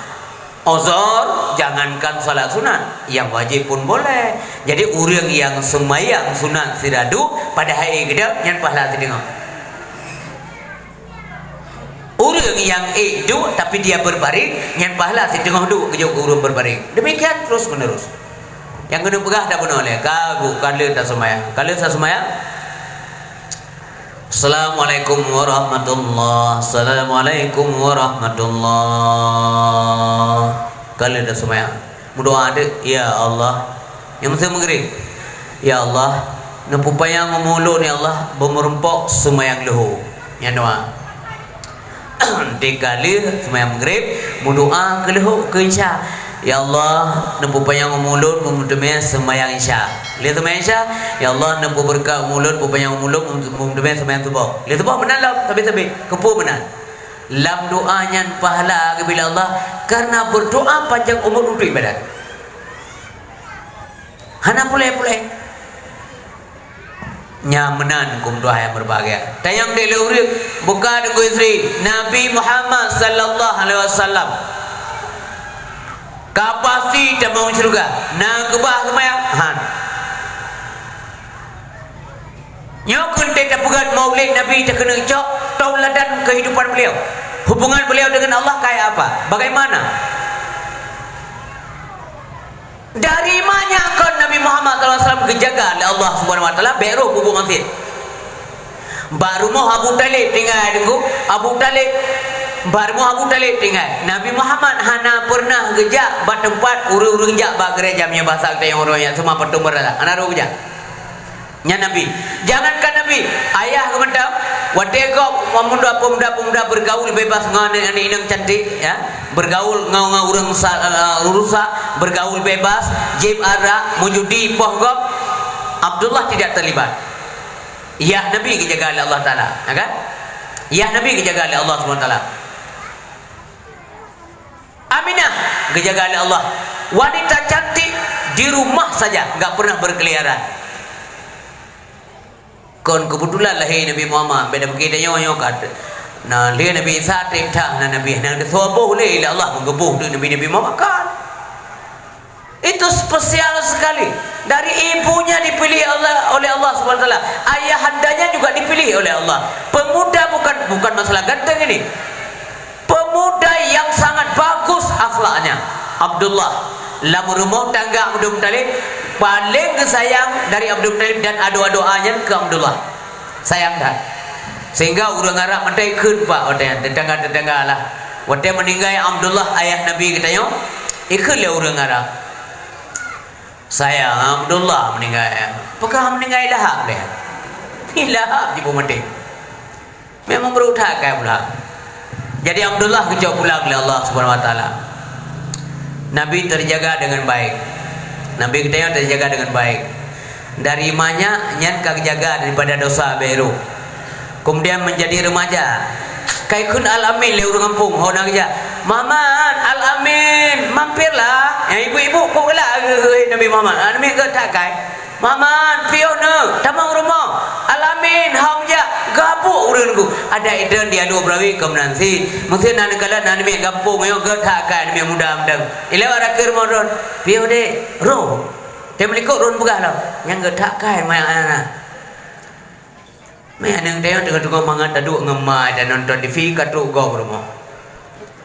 uzur, jangankan salat sunat, yang wajib pun boleh. Jadi, ureuëng nyang seumayang sunat sira duek, padahai ék keudong, nyan pahala siteungoh. Ureuëng nyang ék duek, tapi dia berbaring, nyan pahala siteungoh duek geujok keu ureuëng berbaring. Demikian terus menerus. Nyang keuneuk peugah tabunoe lé, ka geuh, ka lheueh taseumayang. Ka lheueh taseumayang. Assalamualaikum warahmatullah. Assalamualaikum warahmatullah. Ka lheueh taseumayang. Meudoa deuek, "Ya Allah." Nyang meuseue Maghrib. "Ya Allah, neupupanyang umu lôn, ya Allah, beumeurumpok seumayang leuhô." Nyan doa. Di ka lheueh seumayang Maghrib, meudoa keu leuhô keu Isya. "Ya Allah, neupupanyang umu lôn beumeuteumé seumayang Isya." Lheueh seumayang Isya, "Ya Allah, neupeubeureukat umu lôn, pupanyang umu lôn beumeuteumé seumayang Suboh." Lheueh Suboh meunan lom, sabe-sabe. Keupeue meunan? Lam doa nyan pahala geubri lé Allah, karena berdoa panjang umur untuk ibadat. Hana puléh-puléh. Nyan meunan, Teungku meutuah nyang berbahagia. Tanyong deh lé ureuëng, buka Teungku Yusri, Nabi Muhammad sallallahu alaihi wasallam ka pasti tamong syeuruga. Na keubah seumayang? Han. Nyoe keuntée tapeugét maulid Nabi takeuneuk cok tauladan kehidupan beliau. Hubungan beliau dengan Allah kayak apa? Bagaimana? Dari manyak kon Nabi Muhammad sallallahu alaihi wasallam geujaga lé Allah Subhanahu wa Taala, bék roh bubuk masin. Bak rumoh Abu Thalib tinggai, Teungku. Abu Thalib, bak rumoh Abu Thalib tinggai. Nabi Muhammad hana pernah geujak bak teumpat ureuëng-ureuëng jak bak gereja, meunyoe basa geutanyoe uroe nyoe, seuma patung beurala. Hana roh geujak. Nyan Nabi. Jangankan Nabi, ayah geuh mantong, watée gob peumuda-peumuda bergaul bebas ngon aneuk-aneuk inong cantik, ya, bergaul ngon, ngon ureuëng sa-, eh, rusak, bergaul bebas, jieb arak, meujudi, poh gob, Abdullah tidak terlibat. Yah Nabi geujaga lé Allah Taala, ya kan? Yah Nabi geujaga lé Allah Subhanahu wa Taala. Aminah geujaga lé Allah. Wanita cantik di rumah saja, enggak pernah berkeliaran. Kon keubeutulan lahé Nabi Muhammad, bék tapike tanyoe nyoe ka. Na lheueh Nabi Isa treb that na Nabi, na geusoe boh lé Allah meugeubôh teuk Nabi, Nabi Muhammad kan. Itu spesial sekali. Dari ibunya dipilih Allah, oleh Allah Subhanahu wa Taala. Ayahandanya juga dipilih oleh Allah. Pemuda bukan, bukan masalah ganteng ini. Pemuda yang sangat bagus akhlaknya. Abdullah. Lam rumoh tangga Abdul Muttalib, paléng geusayang dari Abdul Muttalib dan adoe-adoe nyan keu Abdullah. Sayang that. Sehingga ureuëng Arab meutai kheun bak watée nyan, tetangga-tetangga lah. Watée meuninggai Abdullah, ayah Nabi geutanyoe, ikheun lé ureuëng Arab, "Sayang, Abdullah meuninggai." "Peugah meuninggai Lahab lé?" "Hi, Lahab jipeumaté." Memang brok that keu Abu Lahab. Jadi Abdullah geucok pulang lé Allah Subhanahu Wa Taala. Nabi terjaga dengan baik. Nabi geutanyoe terjaga dengan baik. Dari manyak nyan ka geujaga daripada dosa beru. Kemudian menjadi remaja. Ka ikheun Al-Amin lé ureuëng gampông, hana geujak. "Maman, Al-Amin, mampirlah." Nyang ibu-ibu kok galak, "Hei, Nabi Muhammad, Al-Amin geutak kai." "Maman, piôh neuh, tamong rumoh. Al-Amin, hom jak." Gabuk ureuëng nunggu. Adak idong di Alue Beurawe keu meunan cit. Meusé na neukalon aneuk miet gampông nyoe geutak kai aneuk miet muda mantong. Ilewat rakeu rumoh droen. "Piôh dek, roh." Teumelikot droen peugah lom. Nyang geutak kai manyak na. Meunan teungoh-teungoh mangat taduek ngon ma dan nonton T V ka trok gob rumoh.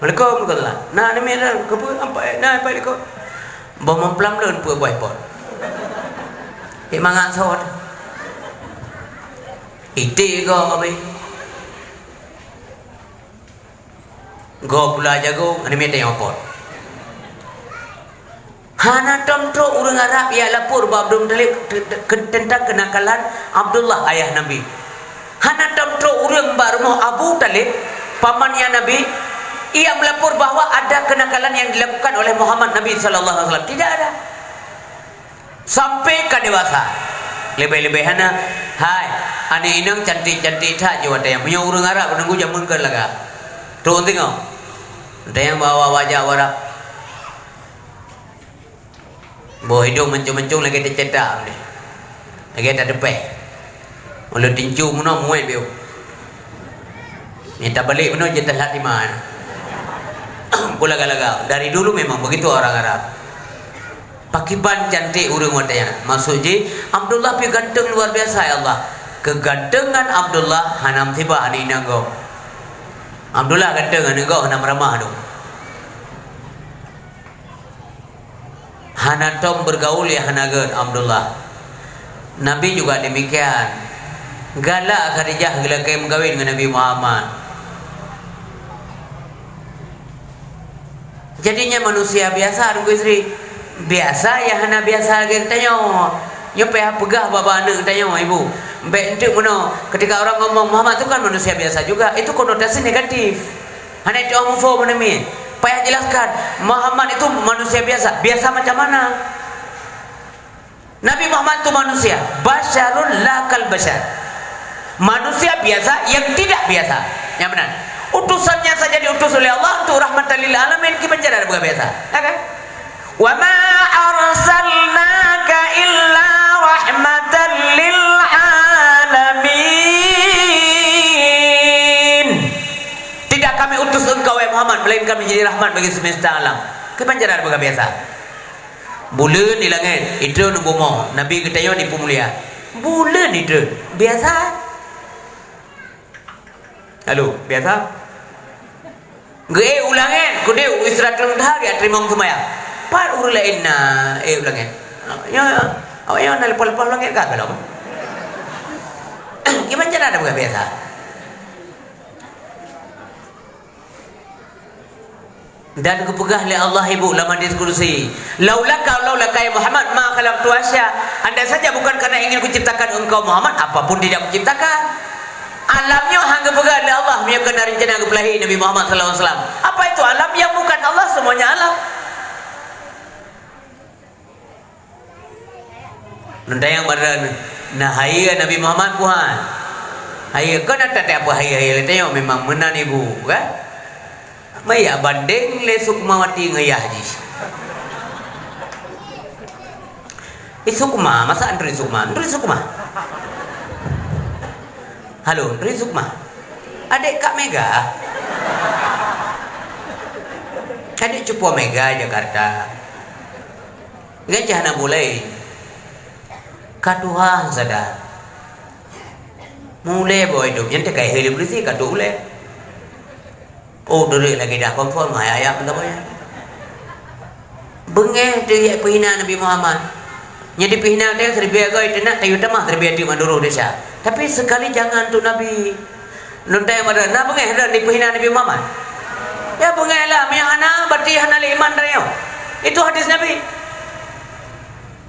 "Assalamualaikum, warahmatullah." "Na, na mira, keupeue ampai, na ampai likot?" "Boh meupeulaem lôn peue boh pot." Cit mangat sot. Iték gob habéh. Gob pula jagong, aneuk miet nyang pot. Hana tom trok ureuëng Arab jak lapor bak Abdul Muthalib te-, te-, ke-, teuntang keunakalan Abdullah, ayah Nabi. Hana tom trok ureuëng bak rumoh Abu Thalib, pamannya Nabi, jak meulapor bahwa ada kenakalan yang dilakukan oleh Muhammad Nabi sallallahu alaihi wasallam. Tidak ada. Sampai ka dewasa. Leubeh-leubeh hana, hai, aneuk inong cantik-cantik that jih watée nyan. Meunyoe ureuëng Arab nunggu jameun keu lagak. Trok teungoh. Watée nyan bawa wajah Arab. Boh idong mancong-mancong lagée teucetak deh. Lagée tadeupeh. Ulôn tincu meunoe muet biôh. Nyang tabalek meunoe jeuet that lima. Beu laga-laga. Dari dulu memang begitu orang Arab. Pakiban cantik ureuëng watée nyan. Maksud jih, Abdullah pih ganteng luar biasa, ya Allah. Keugantengan Abdullah hana meusibah aneuk inong gob. Abdullah ganteng aneuk gob hana meuramah dong. Hana tom bergaul nyang hana gét Abdullah. Nabi juga demikian. Galak Khadijah geulakée meukawen ngon Nabi Muhammad. Jadi nyan manusia biasa, Teungku Yusri. Biasa nyang hana biasa lagée geutanyoe. Nyoe payah peugah bak aneuk geutanyoe, Ibu. Bék enteuk meunoe, ketika orang ngomong, "Muhammad itu kan manusia biasa juga," itu konotasi negatif. Hana itu muphom namiet. Payah jelaskan, Muhammad itu manusia biasa. Biasa macam mana? Nabi Muhammad itu manusia. Basyarun la kal basyar. Manusia biasa yang tidak biasa. Nyang meunan. Utusannya saja diutus oleh Allah untuk rahmatan lil alamin, kiban cara bukan biasa. Ya kan? "Wa ma arsalnaka illa rahmatan lil alamin." Tidak kami utus engkau, wahai Muhammad, melainkan menjadi rahmat bagi semesta alam. Kiban cara bukan biasa. Buleuen di langét, itreun u bumoe, Nabi geutanyoe dipeumulia. Buleuen itreun, biasa. Halo, biasa? Geuék u langét, keudeh u Sidratul Muntaha geuteurimong seumayang. Pat ureuëng laén na ék u langét? Ya, ya. Awak nyoe na leupah-leupah u langét ka, ka lom. Kiban cara na bukan biasa. Dan geupeugah lé Allah, Ibu, lam hadis kudusi, "Laulaka, laulaka ya Muhammad, ma khalaqtu asya." Andai saja bukan karena ingin kuciptakan engkau Muhammad, apapun tidak kuciptakan. Alam nyoe han geupeugah lé Allah, meunyoe kon na reuncana geupeulahé Nabi Muhammad sallallahu alaihi wasallam. Apa itu alam? Yang bukan Allah, semuanya alam. Lôn tanyong bak droeneuh, na hayeue Nabi Muhammad peue han? Hayeue, kon na tapeugah hayeue-hayeue, lôn tanyong memang meunan ibu, kan? Meuiyak bandeng lé Sukmawati ngon yah jih. Ih, Sukma, masa Andri Sukma? Andri Sukma? Halo, Andri Sukma. Adék Kak Mega. Adék cupo Mega Jakarta. Gajah na bulai. Ka tuha sadar. Mulai boh idop nyan teukai hei polisi ka tu ulée. Oh, deureuk lagée dah konfon ngon ayah-ayah meutabanya. Beungéh teuh jak peuhina Nabi Muhammad. Nyang dipeuhina teuh siribée goe teunak tayue tamah siribée teuk manduru desya. Tapi sekali jangan tu Nabi. Lôn tanyong bak droe, na beungéh droe dipeuhina Nabi Muhammad? Ya beungéh lah, meunyo hana, berarti hana lé iman tanyoe. Itu hadis Nabi.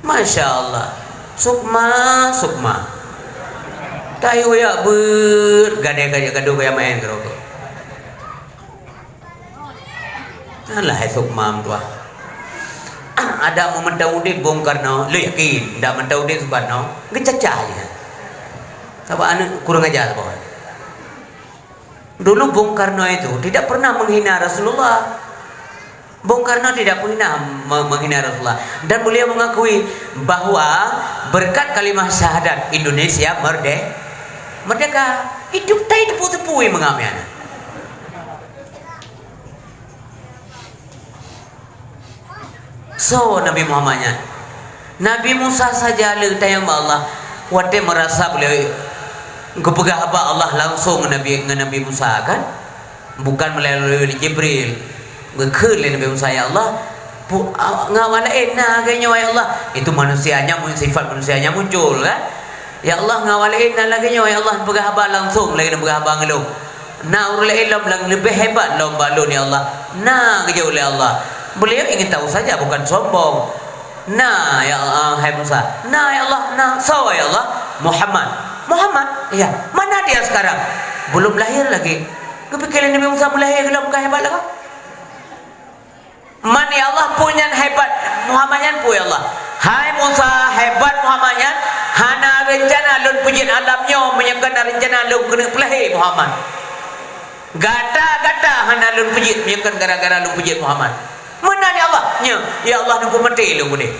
Masya Allah. Sukma, sukma. Kayu ya ber, gadai-gadai gaduh gaya main kerokoh. Alah, hai sukma meutuah. Ada meumeuntang udeb Bung Karno, le yakin, ndak meumeuntang udeb Soekarno, geucacah je. Sabab aneuk kurang ajar sabab. Dulu Bung Karno itu tidak pernah menghina Rasulullah. Bung Karno tidak pernah me-, menghina Rasulullah. Dan beliau mengakui bahwa berkat kalimah syahadat Indonesia merde-, merdeka. Itu tai tepu-tepu yang mengambil. Soe Nabi Muhammad nyan? Nabi Musa saja le tanyong bak Allah. Watée meurasa beuleue geupeugah bak Allah langsong ngon Nabi, ngon Nabi Musa, kan? Bukan meulalu Jibril. Geukheun lé Nabi Musa, "Ya Allah, pu-, a-, ngon awak laén na lagée nyoe, ya Allah." Itu manusianya mu-, sifat manusianya muncul, kan? "Ya Allah, ngon awak laén na lagée nyoe, ya Allah, peugah haba langsong lagée na peugah haba ngon lôn." Na ureuëng laén lom nyang leubeh hebat lom bak lôn, ya Allah. Na geujaweueb lé Allah. Beliau ingin tahu saja, bukan sombong. Na, ya Allah, hai Musa. Na, ya Allah, na. Soe, ya Allah? Muhammad. Muhammad? Iya. Mana dia sekarang? Belum lahir lagi. Geupike lé Nabi Musa meulahé geulom ka hebat lagée. Man ya Allah, peue nyan hebat Muhammad nyan, peue ya Allah. Hai Musa, hebat Muhammad nyan, hana reuncana lôn peujeuet alam nyoe meunyoe kon na reuncana lôn keuneuk peulahé Muhammad. Gata-gata hana lôn peujeuet meunyoe kon gara-gara lôn peujeuet Muhammad. Meunan ya Allah, nyoe, ya Allah, neupeumaté lôn udeb.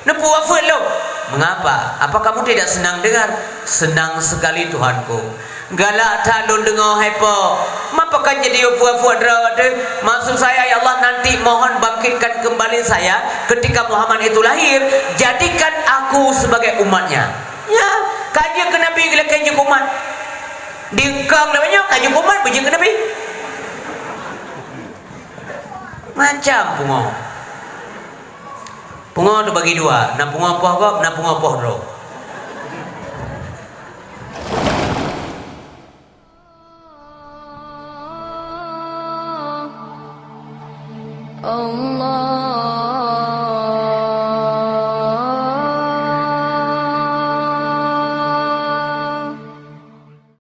Neupeuwafeuet lôn. Mengapa? Apa kamu tidak senang dengar? Senang sekali, Tuhanku. Galak that lôn deungoe, hai Po. Mapa ka jadi peue-peue droe teuh? Maksud saya, ya Allah, nanti mohon bangkitkan kembali saya ketika Muhammad itu lahir. Jadikan aku sebagai umatnya. Ya, ka jeuet keu Nabi geulakée jeuet keu umat. Dikong lagée nyoe ka jeuet keu umat, beujeuet keu Nabi. Macam pungo. Pungo teubagi dua, na pungo poh gob, na pungo poh droe. Allah.